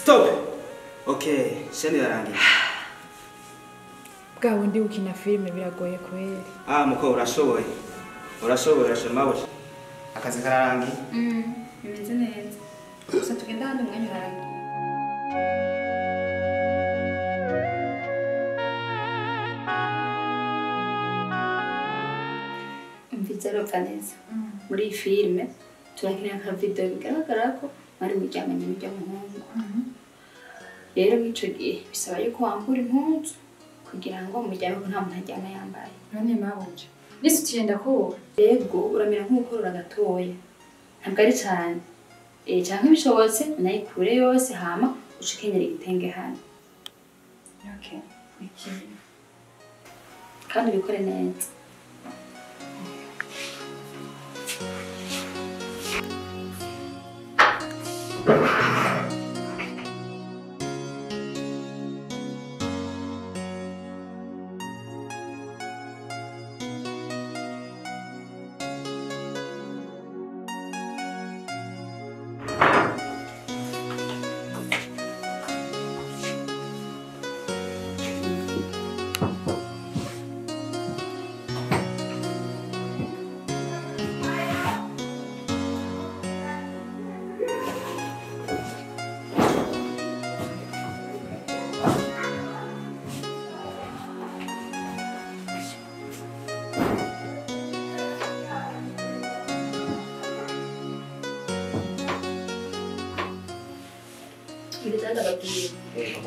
S5: Stop. Okay, sheni yarangiye.
S10: Bwa bundi ukina filime biragoye kweli.
S5: Ah, muko urashoboye. Urashoboye urashema. Akazi kararangiye.
S4: Bimeze neza. Gusa tugenda handi umwanya urarangiye. Umvise Vanessa. Muri iyi filime turakenera aka video bigaragara ko bari muryamanye n'urya muhungu. Rero mw'ico gihe bisaba yuko wambura impuzu kugira ngo muryame ko nta muntu aryama yambaye.
S10: None mabuje. Nisutiye ndakubura.
S4: Yego uramera nk'ukorora gatoya. Ntabwo ari cyane. Canke bishobotse nayikure yose hama uce ukenyera igitenge hano.
S10: Okay.
S4: Kandi ubikore neza.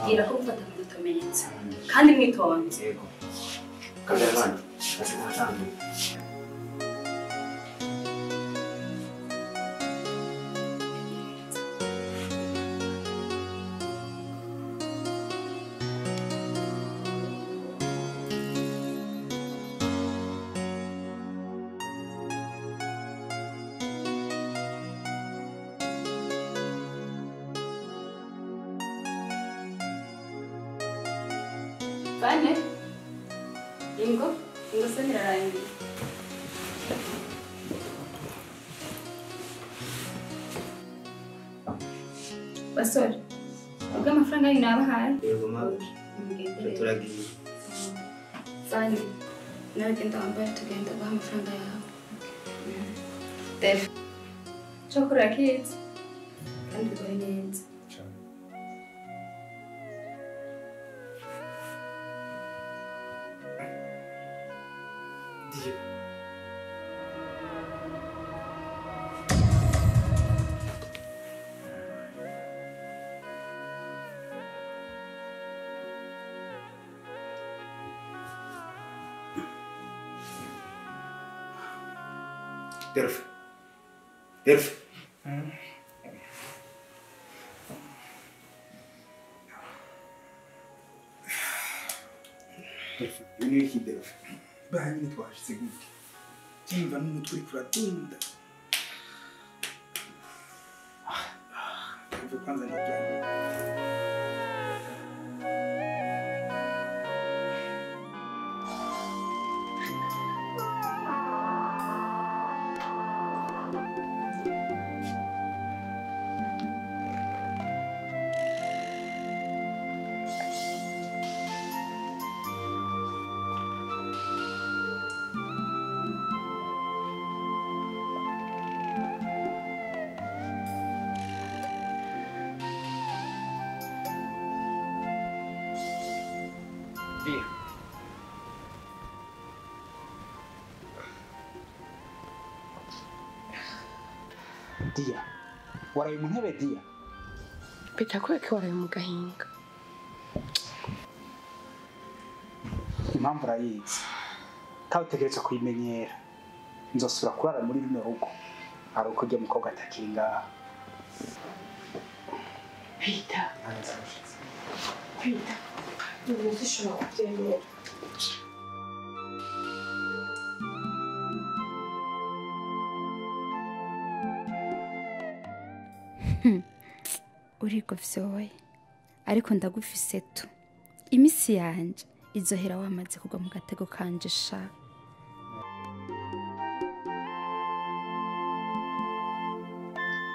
S4: Gira ko gufata amafoto meza kandi mwitonze.
S5: Yego. Cameraman, basi.
S4: Bane, ingo, ingo se nirarangiye. Basore, ubwo amafaranga yanyu nabahaye?
S5: Yego mabuja. Turagiye.
S4: Bane, nawe genda wambaye tugenda guha amafaranga yawe. Def. Cokora kids. Kandi bikore neza.
S5: Delphi. Delphi. Delphi, you need Delphi.
S3: Bahanyine twashitse gute? Cyumva n'umutwe uri kuradunda. Mve kwanza nijyanye.
S5: Dia, waraye mu ntebe Dia.
S7: Peter kubera waraye mu gahinga.
S5: Impamvu urayizi. Kandi utegerezwa kuyimenyera. Nzosubira kurara muri runo rugo. Ari uko ujya mukobwa atakiri ngaha.
S7: Peter. Peter. Ibintu zishobora kubyemera.
S4: Urigofyoye ariko ndagufise tu imisi yanje izohera wamaze kugwa mu gatego kanje sha.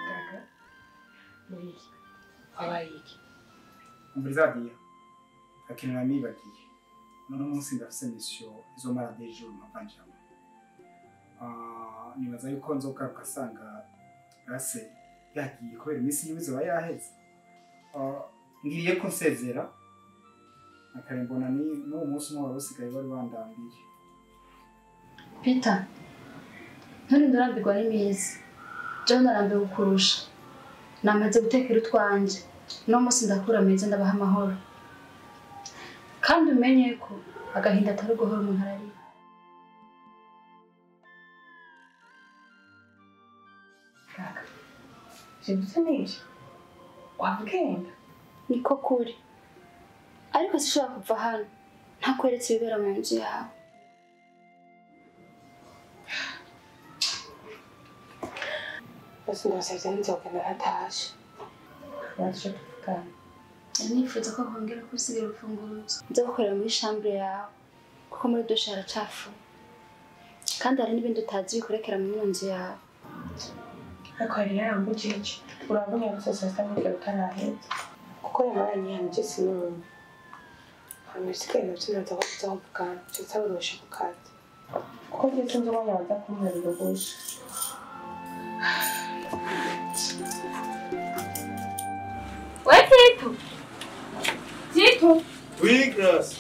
S7: Gaga, muriki wabaye iki?
S5: Umviriza Diya. Akinira nibagiye. None umunsi ndafise mission izomara des jours mpavanjamo. Nibaza yuko nzogaruka asanga Grace yagiye kubera iminsi yiwe izoba yaheze. Ngiriye ko nsezera akare mbona ni n'uwo munsi umwe wari usigaye wari wandambiye.
S4: Peter, nturinde urambirwa n'iminsi. Jewe ndarambiwe kukurusha. Namaze gutekera utwanje. No munsi ndakura meze ndabaha amahoro. Kandi umenye ko agahinda atari guhora umuntu ararira.
S7: Kaka, jibutse n'ivyo wabugenda
S4: niko kuri, ariko sishobora kuva hano ntakweretse ibibera mu nzu yawe.
S7: Bose ndabasavye nzogenda ntatashe. Naje tuvugana.
S4: Nifuza ko kongera kusigira urufunguzo nza gukorera muri chambre yawe, kuko muri dushe haracafuye kandi hari n'ibindi utazi bikurekera muri nzu yawe.
S7: Ariko hari yarambujije urabona gusa saa sita nijoro utaraheza kuko yamaranye yanjye sinumva. Hanyuma ibisigaye navyo naza ko tuzavugana ndetse aburoshe ku kazi kuko njye sinzi umwanya baza kumpera uruhusha.
S2: We Tito! Tito!
S9: Oui, Grace.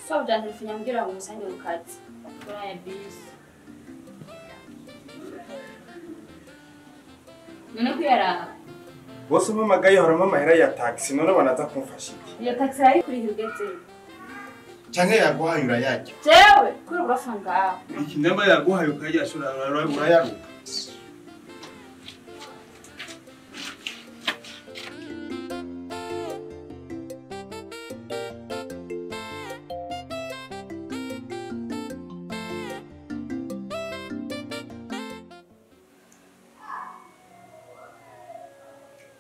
S4: So byantelefone ambwira ngo umusange mu kazi.
S2: Uraye bisi. None kuyaraha.
S9: Bose umpamagaye horamo amahera ya taxi none banaza kumfasha iki?
S2: Iyo taxi yayikurihira ugezeyo.
S9: Canke yaguhaye urayarya.
S2: Jewe kuri uburofa ngaho.
S9: Iki namba yaguhaye ukayarya urayaruka.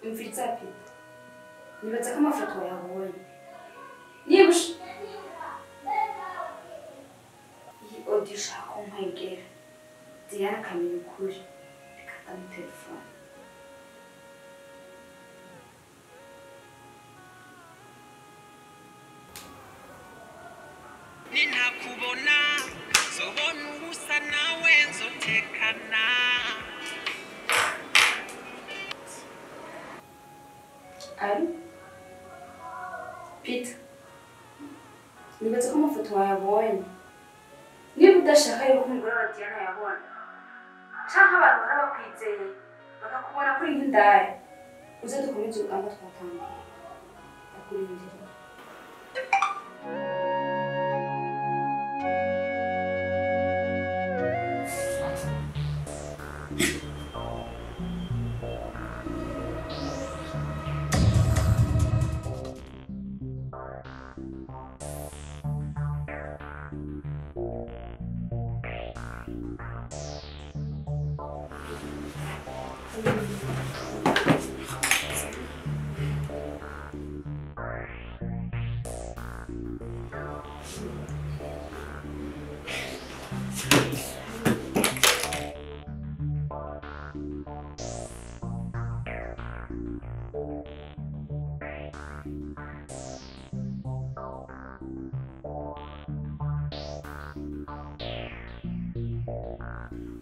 S4: Umviriza Peter, nibaza ko amafoto wayabonye. Niba iyi audio ushaka ko mpayigera, Diana akamenya ukuri, reka ndamutelefone.
S11: Ninakubona zobona ubusa nawe nzotekana.
S4: Allô? Peter, nibaza ko amafoto wayabonye. Niba udashaka yuko umugore wa Diana yabona, canke abantu bahora bakwizeye bakakubona kuri nk'indaya, uze dukomeze urugamba twatangiye. Ndakurindiriye.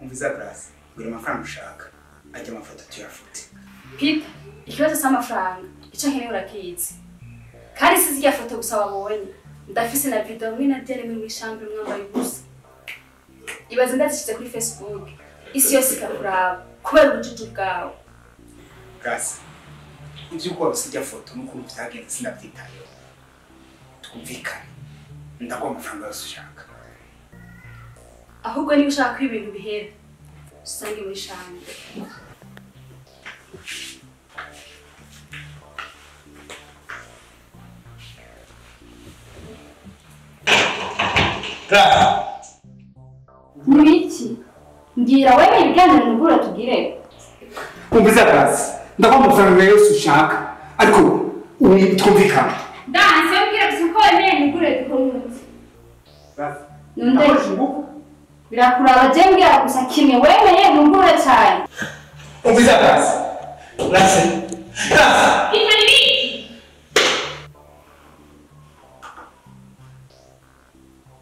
S5: Umviza Grace, gura amafaranga ushaka, ajya amafoto tuyafute.
S4: Peter, ikibazo c'amafaranga, ico nkeneye urakizi. Kandi si zirya foto gusa wabonye, ndafise na video mwe na Diane muri chambre mwambaye ubusa. Ibaze ndazishize kuri Facebook, isi yose ikakuraba kubera ubujuju bwawe.
S5: Grace, ivy'uko warose irya foto n'ukuntu vyagenze sinavyitayeho. Twumvikane, ndaguha amafaranga yose ushaka.
S4: Ahubwo niba ushaka ko ibintu bihera, usange muri chambre.
S2: Nibiki? Ngira wewe ibiganiro nubura tugire.
S5: Umviza Grace, ndaguha amafaranga yose ushaka, ariko twumvikane.
S2: Ndanse ubwira gusa ko wemeye nugure dukomutse.
S5: Grace,
S2: Nundeke. Birakuraba je mbwira gusa kimwe wemeye nugure cyane.
S5: Umviza Grace. Grace,
S8: Grace!
S2: Pita nibiki?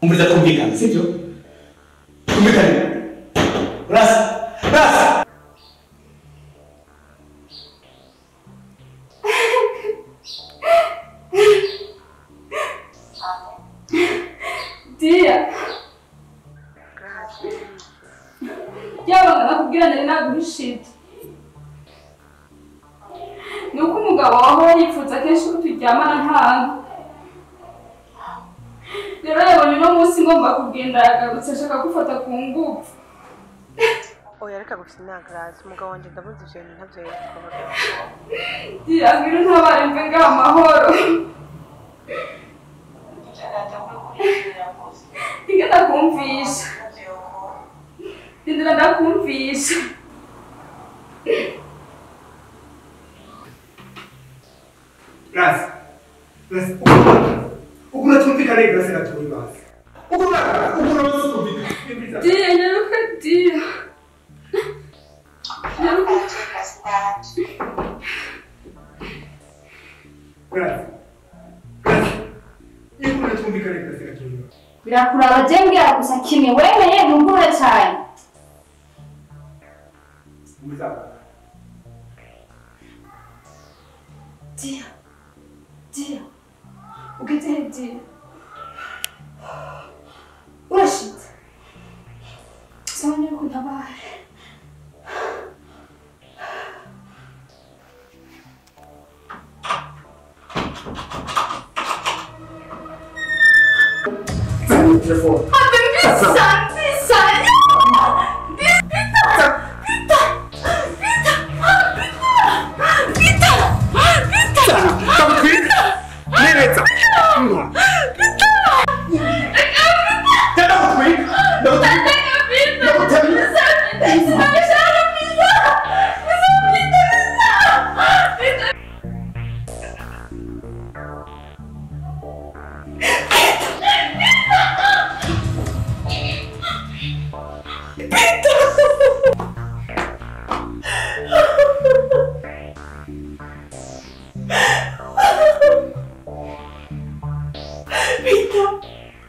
S8: Umviriza twumvikane, sibyo? Twumvikane. Grace! Grace!
S10: Dia. Yabanga nakubwira nari naguhishije. Nuko umugabo wawe yifuza kenshi ko turyamana ntanga. Rero yabonye uno munsi ngomba kugenda yagarutse ashaka gufata ku ngufu.
S7: Oya reka gufina Grace, umugabo wanje ndamuzi ivyo bintu ntavyo yokora.
S10: Dia, ngwino ntabare mve ngaha amahoro. Reka ndakumvisha. Ndindira ndakumvisha.
S8: Grace! Grace, ukuntu twumvikane Grace gatoyi basi. Ukuntu twumvikane.
S10: Dia, nyaruka Dia. Nyaruka.
S8: Grace. Grace. Ukuntu twumvikane Grace gatoyi basi.
S4: Birakuraba je mbwira gusa kimwe wemeye ntumbure cyane.
S10: Dia. Dia. Ugeze he Dia? Urashitse. Sawa nyaruka untabare.
S8: Telefone.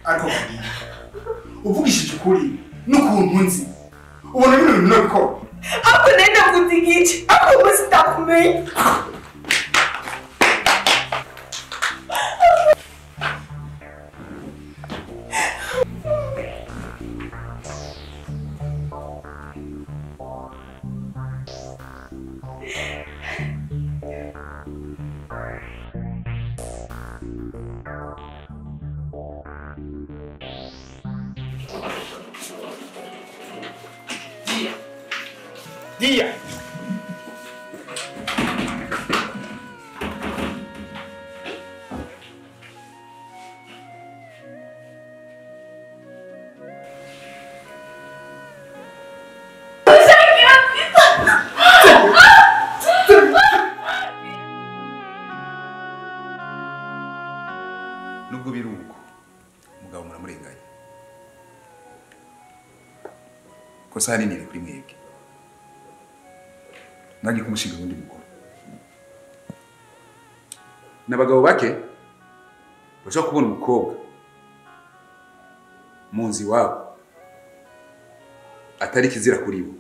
S3: Ariko uvugishije ukuri n'ukuntu nzi ubona bino bintu nabikora.
S7: Ako nari navuze igice, ako ubu sindakumenya.
S8: Dia!
S3: Nubwo biri uko umugabo muramurenganya. Kosa hanini riri kuri mwebwe. Nange kumushinga undi mugore. N'abagabo bake bashobora kubona umukobwa mu nzu iwabo atari kizira kuri bo,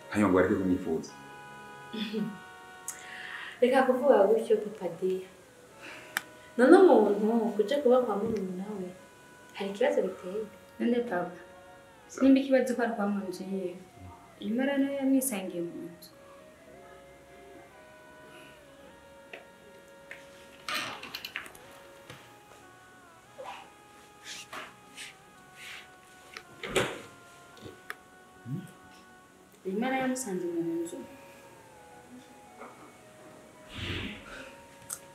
S3: hanyuma ngo bareke kumwifuza.
S2: Reka kuvuga gutyo Papa Dia. None umuntu kuja kuba kwa murumuna we hari ikibazo biteye?
S4: None papa, nimba ikibazo ko ari kwa mu nzu yiwe, imara nayo yamwisangiye mu nzu. Imara yamusanze mu nzu.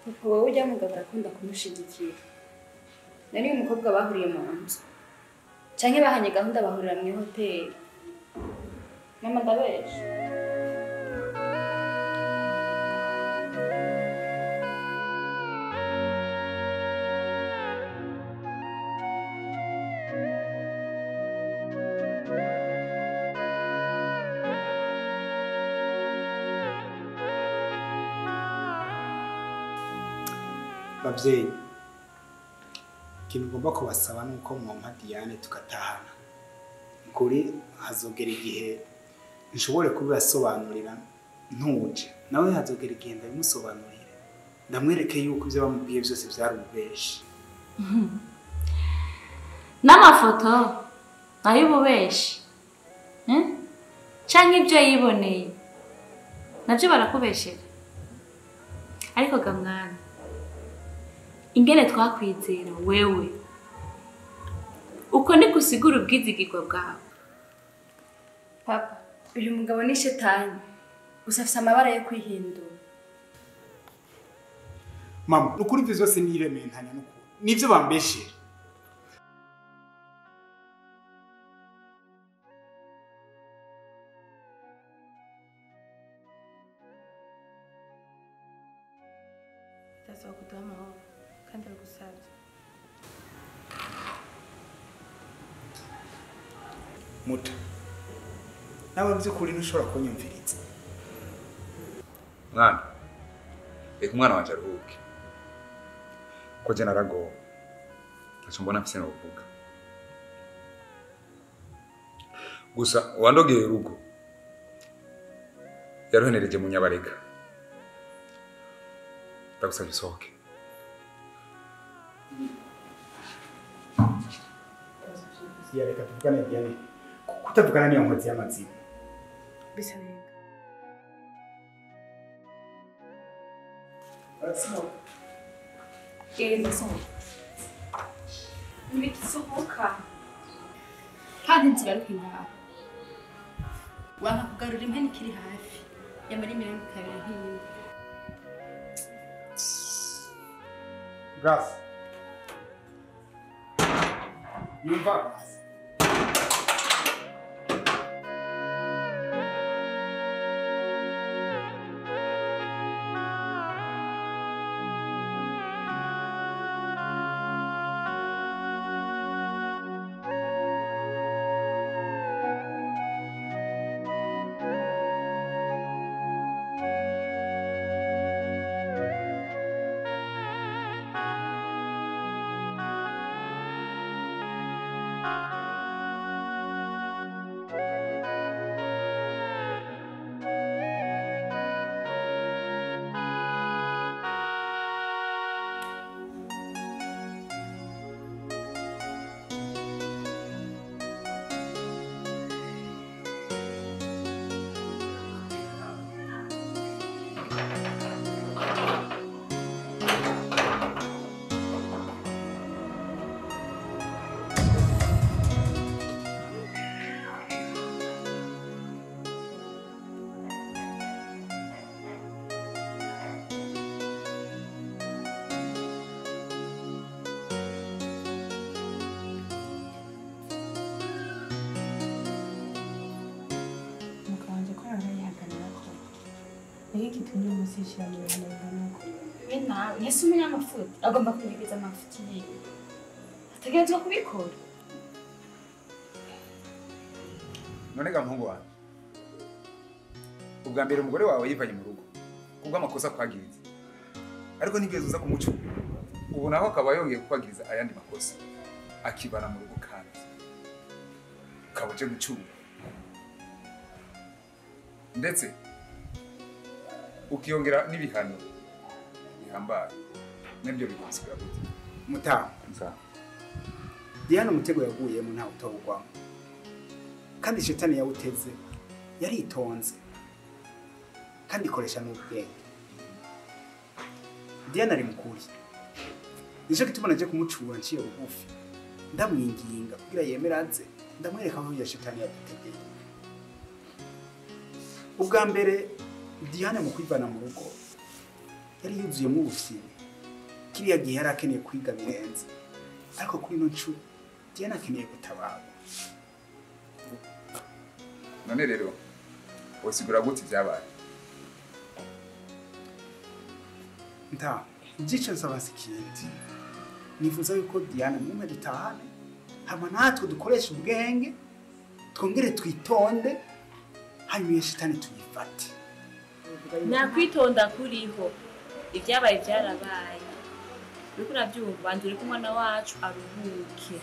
S4: Papa wowe ujya mugabo arakunda kumushigikira. Nari uyu mukobwa bahuriye mu nzu. Canke bahanye gahunda bahurira mu hoteli. Mama ndabesha.
S5: Bavyeyi, ikintu ngomba kubasaba nuko mwompa Diane tukatahana. Kuri hazogera igihe nshobore kubibasobanurira ntuje, nawe hazogera igihe ndabimusobanurire, ndamwereke yuko ibyo bamubwiye byose byari ububeshi.
S2: N'amafoto ay'ububeshi canke ibyo yiboneye nabyo barakubeshera. Ariko ga mwana, ingene twakwizera wewe uko ni gusigura ubwizigirwa bwawe.
S4: Papa, uyu mugabo ni shetani gusa afise amabara yo kwihindura.
S5: Mama, nukuri ivyo vyose nirementanya nukuri nivyo bambeshera.
S7: Ndasaba kuduha amahoro kandi aragusabye.
S5: Muta, nawe by'ukuri ntushobora kunyumviriza.
S3: Mwana, reka umwana wanje aruhuke. Ko je naragowe, ntaco mbona mfise novuga. Gusa uwandogeye urugo yaruhenereje mu Nyabarega. Ndagusabye usohoke.
S5: Reka tuvugane Diane. Kutavugana niyo nkozi y'amazina.
S7: Bisa neza.
S10: Ntibigisohoka kandi nzigaruke ngaho. Wanka kugarura impene ikiri hafi yamara imirongo ikabera nk'iyindi.
S5: Grace. Yumva Grace.
S7: Gitumye umusishira mu bintu bingana.
S4: Nawe ntese umunyamafuti agomba kunyegeza amafuti yiwe, ategerezwa kubikora.
S3: None ga muhungu wanjye, ubwa mbere umugore wawe yivanye mu rugo kubw'amakosa akwagiriza, ariko ntigeze uza kumucura. Ubu naho akaba yongeye kukwagiriza ayandi makosa akibana mu rugo, kandi ukaba uje gucura ndetse ukiyongera n'ibihano bihambaye. Nabyo bigomba gute?
S5: Mutamu, Diane umutego yaguyemo ntawe utawugwamo, kandi shetani yawuteze yaritonze kandi ikoresha n'ubwenge. Diane ari mukuri, nico gituma naje kumucura nciye bugufi, ndamwinginga kugira yemere aze, ndamwereka aho iyo shetani yadutegeye. Ubwa mbere Diane mu kwivana mu rugo yari yuzuyemo ubufyini. Kiriya gihe yari akeneye kwiga birenze, ariko kuri ino nshuro Diane akeneye gutabarwa.
S3: None rero wosigura gute ibyabaye?
S5: Nta igice nsaba si ikindi, nifuza yuko Diane mumwe dutahane, hama natwe dukoreshe ubwenge, twongere twitonde, hanyuma iyo shitani tuyifate.
S2: Nakwitonda kuriho, ibyabaye byarabaye. Uriko uravyumva, banza ureke umwana wacu aruhuke.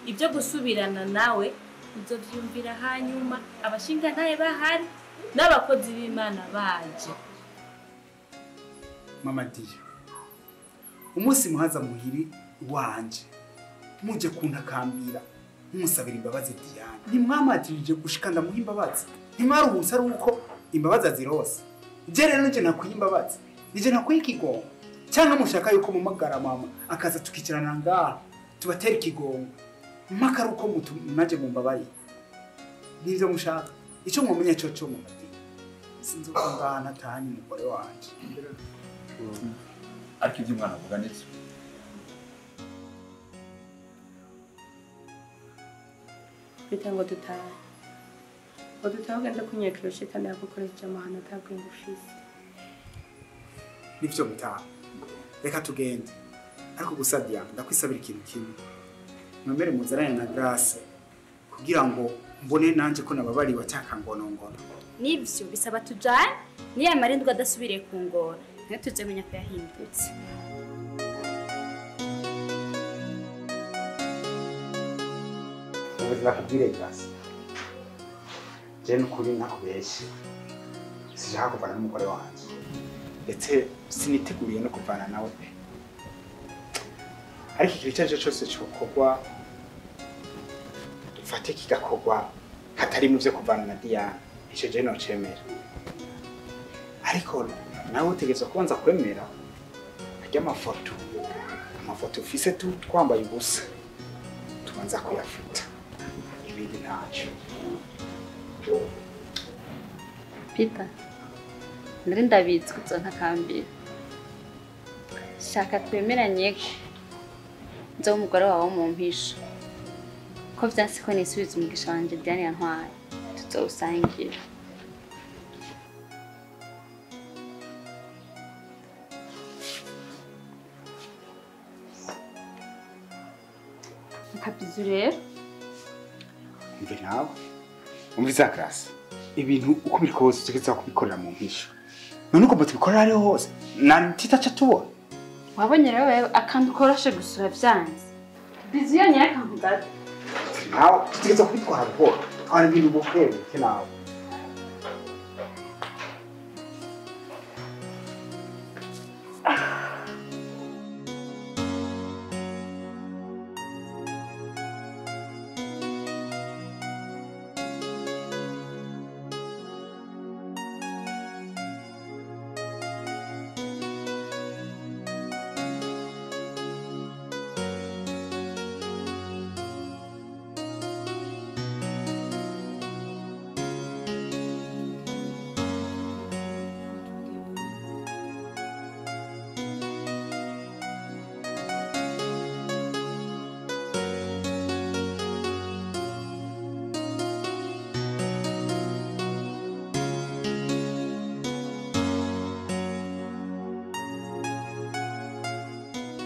S2: Ibyo gusubirana nawe uzovyumvira hanyuma abashingantahe bahari n'abakozi b'Imana baje.
S5: Mama Diya, umunsi muhaza muhiri wanje muje kuntakambira mumusabira imbabazi Diane, ntimwamatirije gushika ndamuha imbabazi, ntimwaruhutse ari uko imbabazi azirose. Je rero nije nakwiye imbabazi, nije nakwiye ikigongo, cyangwa mushaka yuko mumagara mama akaza tukicarana ngaha tubatera ikigongo mpaka ari uko naje mumbabarire. Nivyo mushaka, ico mwomenya cyo cyo mama Diya, sinzi uko ngaha natahanye umugore wanje.
S3: Ariko ibyo umwana avuga nibyo.
S7: Bita ngo dutahe. Ngo dutahe ugende kunyakira shitani yagukoresheje amahano atabwenge ufise.
S5: Nivyo mutaha. Reka tugende. Ariko gusa Diane, ndakwisabira ikintu kimwe. Mwemere muzarane na Grace kugira ngo mbone nanje ko nababariwe atakangonongono.
S4: Nivyo bisaba tujane niya marindwa adasubiriye kungora. Ntituzemenya ko yahindutse.
S5: Ubuzima kubwire Grace. Je n'ukuri ntakubeshye. Sinshaka kuvana n'umugore wanje. Ndetse siniteguriye no kuvana nawe pe. Ariko ikintu icyo ari cyo cyose cyokorwa dufate kigakorwa hatari mu byo kuvana na Diane, icyo je nocemera. Ariko nawe utegerezwa kubanza kwemera arya amafoto. Amafoto ufise twambaye ubusa tubanza kuyafuta, ibindi ntacyo.
S4: Peter, nari ndabizi ko uzontakambira. Shaka twemeranye ko nzoba umugore wawe wo mu mpisho. Ko vyanse ko nisubiza umugisha wanje Diane yantwaye, tuzowusangira. Akabizu rero.
S5: Umve nawe, umve za Grace. Ibintu uko biri kose utegerezwa kubikorera mu mpisho. None uko tubikorera ariho hose, na titaca tubona.
S4: Wabonye rero wewe akantu koroshe gusura vyanze. Bizu yonyine akantu gato.
S5: Nawe tutegerezwa kubitwara buhoro. Twara ibintu bukebuke nawe.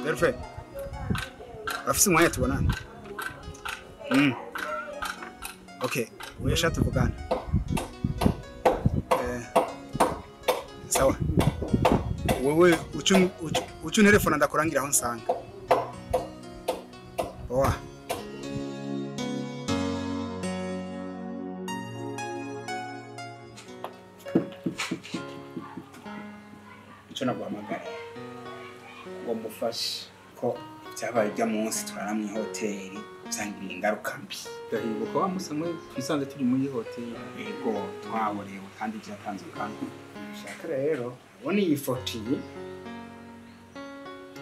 S5: Perfect. Afisi umwanya tubonana. Okay, uyasha tuvugana. Sawa. Wewe ucu telefone ndakurangira aho nsanga. Oa. Ico naguhamagara ngo mufashe ko byabaye ibya munsi turara mu hoteli byangiriye ingaruka mbi.
S3: Ndahibuka wa musa mwe twisanze turi muri hoteli.
S5: Yego twaborewe kandi byatanze kandi. Shaka rero ubona iyi foto iyi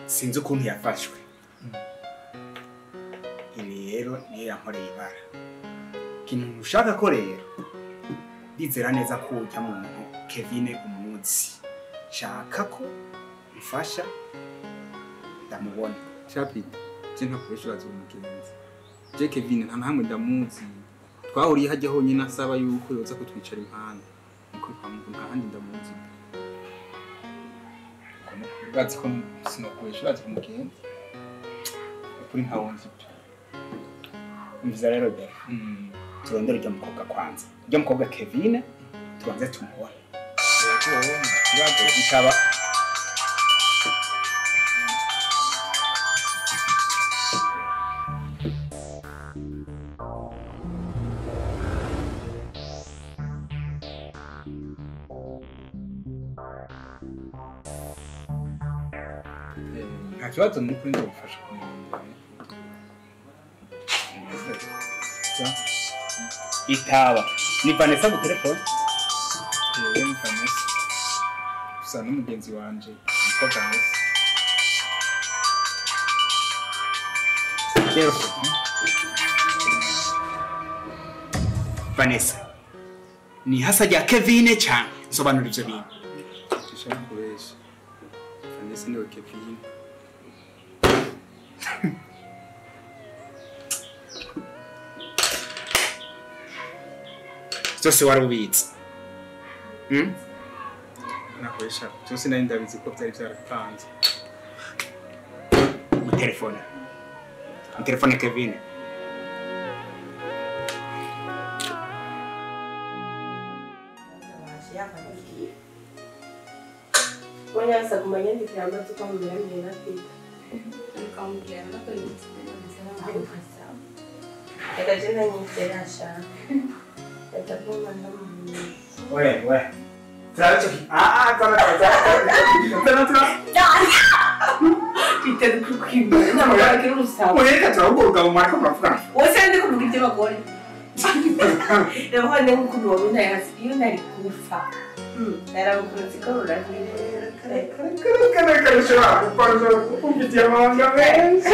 S5: sinzi ukuntu yafashwe. Ibi rero niyo yankoreye ibara. Ikintu ushaka ko rero ndizera neza ko ujya muntu Kevin umuzi. Shaka ko mfasha ndamubona.
S3: Chapi, je ntakoresha urazi umugenzi. Je Kevin nta hamwe ndamuzi. Twahuriye hajya honyine asaba yuko yoza kutwicara impande. Niko kwamuga nta handi ndamuzi. Urazi ko sinokoresha urazi umugenzi. Kuri nta wonzi.
S5: Mviza rero bera. Turondera ujya mukobwa kwanza. Ujya mukobwa Kevin tubanze tumubone. Yego, ikaba
S3: Nta kibazo ni ukuri ndagufasha kumurondera.
S5: Itaba ni Vanessa ku telefone?
S3: Yewe, ni Vanessa, gusa n'umugenzi wanje yitwa Vanessa.
S5: Rero Vanessa ni hasa rya Kevin cyane, nsobanura ivyo bintu.
S3: Dushaka kubesha, Vanessa niwe Kevin.
S5: Byose wari ubizi?
S3: Nakoresha byose, nari ndabizi ko byari byarapanze.
S5: Mu telefone, mu telefone Kevin.
S7: Wanyasa kumanyandikira amaze uko mubiramiye na Peter.
S4: Ukamubwira no
S7: Reka je nanyizera ashaka. Ndaguma ndamumenye.
S5: We we. Turabe ah ah tara tara tara tara.
S7: Peter kukwimba. Namubwira urusaba.
S5: Oya, turahugurwa mu mariko muravuga.
S7: Wose ndi kuvuga iby'abagore. Ndavuga ndi nk'ukuntu wabona hasi iyo nari kufa. Naramukunze ko rurangirira.
S5: Kare kare, ushobora gukora, ufitiye amabanga menshi.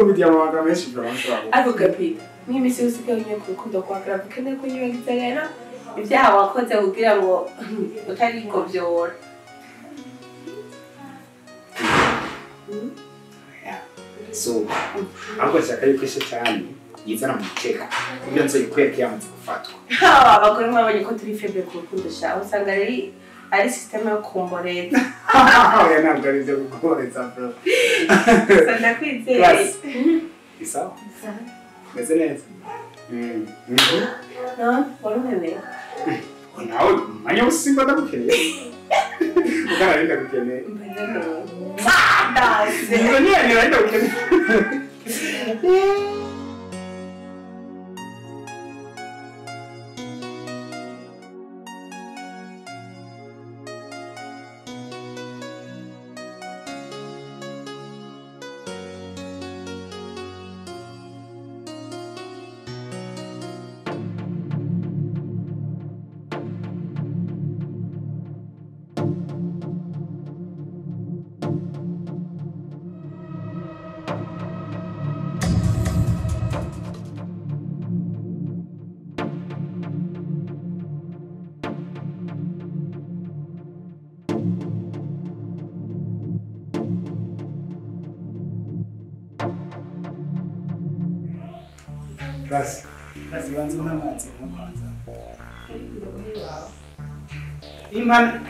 S5: Ufitiye amabanga menshi vraiment, ushobora gukora.
S7: Ariko Peter, nk'iminsi yose usigaye unyuye ku rukundo kwa Clave, ukeneye kunyibagiza rero ibyaha wakoze kugira ngo utarigovyora.
S5: So, ahubwo nshaka yuko ishetani yizana mu mukeka kugira nzoyikwereke yamaze gufatwa.
S7: Abagore mwabonye ko turi faible ku rukundo sha, usanga ari système yo kumboreza.
S5: Oya, ntabwo ari ibyo gukoreza bro.
S7: Gusa ndakwizeye.
S5: Class. Isawa? Meze neza?
S7: No, wari unkeneye?
S5: Nawe umwanya wose simba ndagukeneye. Ukana nari ndagukeneye.
S7: Ndaze.
S5: Niba nari ndagukeneye. Basi, basi banza unywe amazi nko kwanza. Imana.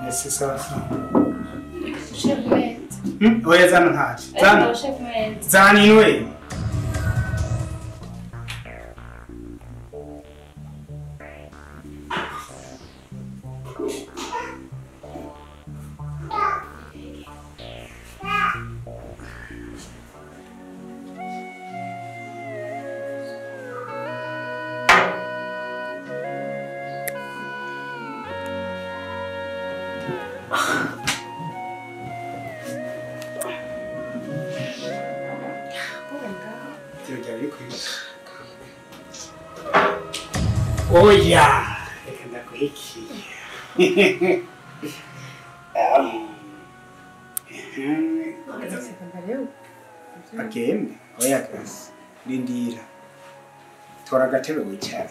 S5: Ese sasa.
S4: Chef meza.
S5: Oya, zana ntacyo. Zana.
S4: Chef meza.
S5: Zana inwe. Oya, reka ndaguhikiye. Agende, oya kasi, rindira. Tora agatebe wicara.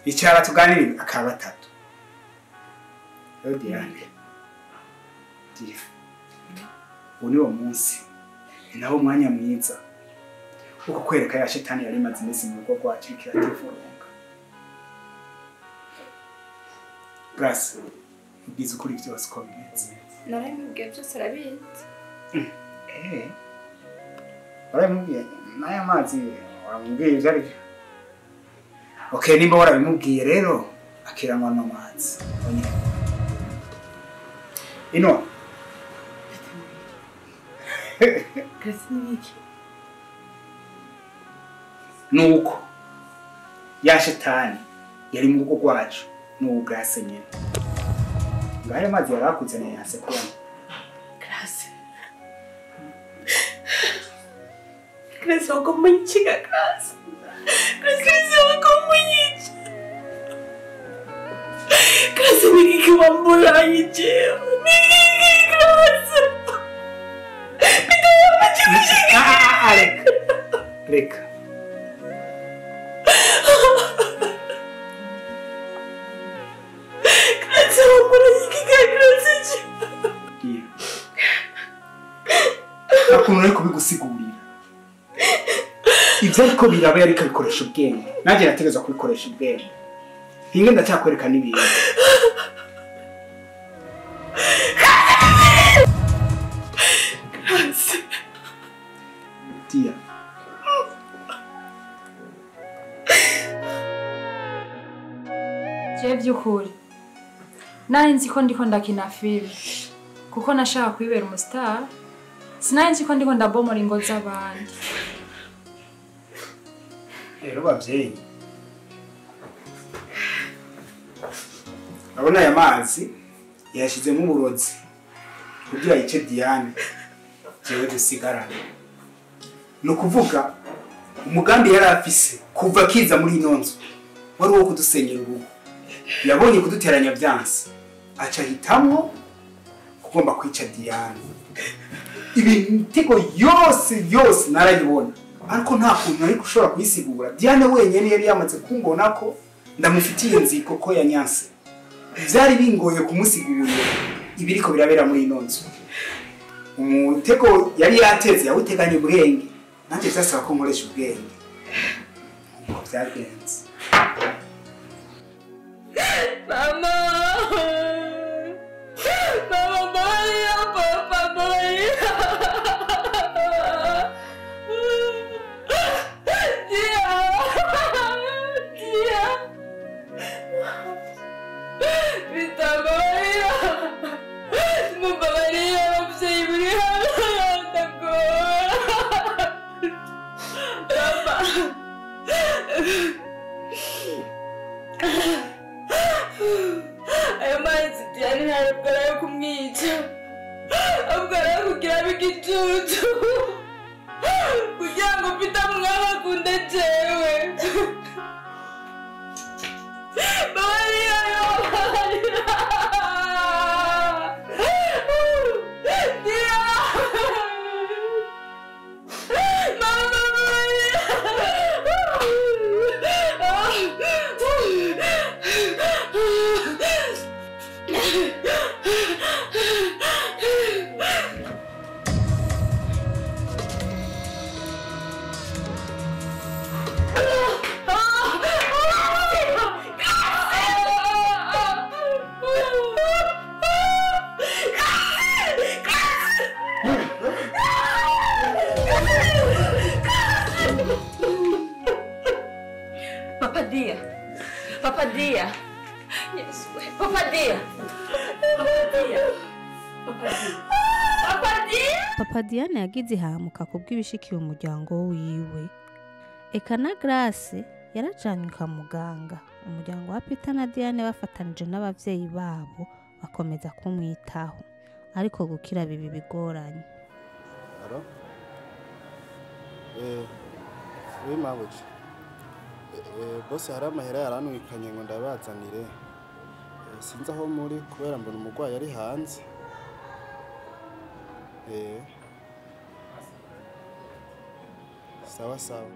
S5: Icara tuganire akaba batatu. Rero Diane, Diane, uwo ni wo munsi, ni nawo mwanya mwiza wo kukwereka ya shetani yari imaze iminsi mu rugo rwacu iriko irativurunga. Grace, ubwiza ukuri byose uko bimeze.
S4: Narabimubwiye byose, arabizi.
S5: Warabimubwiye n'aya mazi, waramubwiye ibyo ari byo? Okay, nimba warabimubwiye rero Akiranywa n'amazi. Ino. Nuko ya shetani yari mu rugo rwacu n'ubu Grace nyene. Ngayo amazi yarakuzaniye yanse kuyanywa.
S7: Grace. Grace wakomunyica Grace. Grace wakomunyica. Grace niki wamburanye jewe. Niki Grace.
S5: Reka. Reka.
S7: Grace wamburanye iki Grace.
S5: Nakuntu ariko bigusigurira. Ibyo ariko biraba yariko abikoresha ubwenge. Nanjye nategerezwa kubikoresha ubwenge. Hinge ndacyakwereka n'ibintu.
S7: Grace.
S5: Tia.
S10: Je by'ukuri nari nzi ko ndiko ndakina filime kuko nashaka kwibera umustar, sinari nzi ko ndiko ndabomora ingo z'abandi.
S5: Rero bavyeyi, abona aya mazi yashizemo uburozi kugira yice Diane jewe dusigarane. Ni ukuvuga umugambi yari afise kuva akiza muri ino nzu wari uwo kudusenyera urugo. Yabonye kuduteranya byanse aca ahitamwo kugomba kwica Diane. Ibitego yose yose narayibona, ariko nta kuntu ariko ushobora kuyisigura. Diane wenyene yari yamaze kumbona ko ndamufitiye inziko ko yanyanse. Byari bingoye kumusigurira ibiriko birabera muri ino nzu. Umutego yari yateze yawuteganye ubwenge, nanjye byasaba ko nkoresha ubwenge. Uko byagenze.
S10: Mama! Mama, Maria, Papa, Maria! Tia! Tia! Vita Maria! Mama Maria, ababyeyi muri hano ndagora! Papa! Ayo mazi Diane ntabwo ari ayo kumwica, ahubwo ari ayo kugira abe igicucu kugira ngo mfite umwami akunde jewe. Maria, Maria, Tia, Mama Maria.
S4: Papa Dia. Papa Dia. Yes. Papa Dia. Papa Dia. Papa Dia. Papa Dia.
S1: Papa Diane yagize ihahamuka kubw'ibishikiye umuryango wiwe. Eka na Grace yarajanywe kwa muganga. Umuryango wa Peter na Diane bafatanije n'abavyeyi babo bakomeza kumwitaho, ariko gukira bibi bigoranye.
S9: Alo? Oui mabuja. Bose hari amahera yaranwikanye ngo ndabazanire. Sinzi aho muri kubera mbona umurwayi ari hanze. Sawa sawa.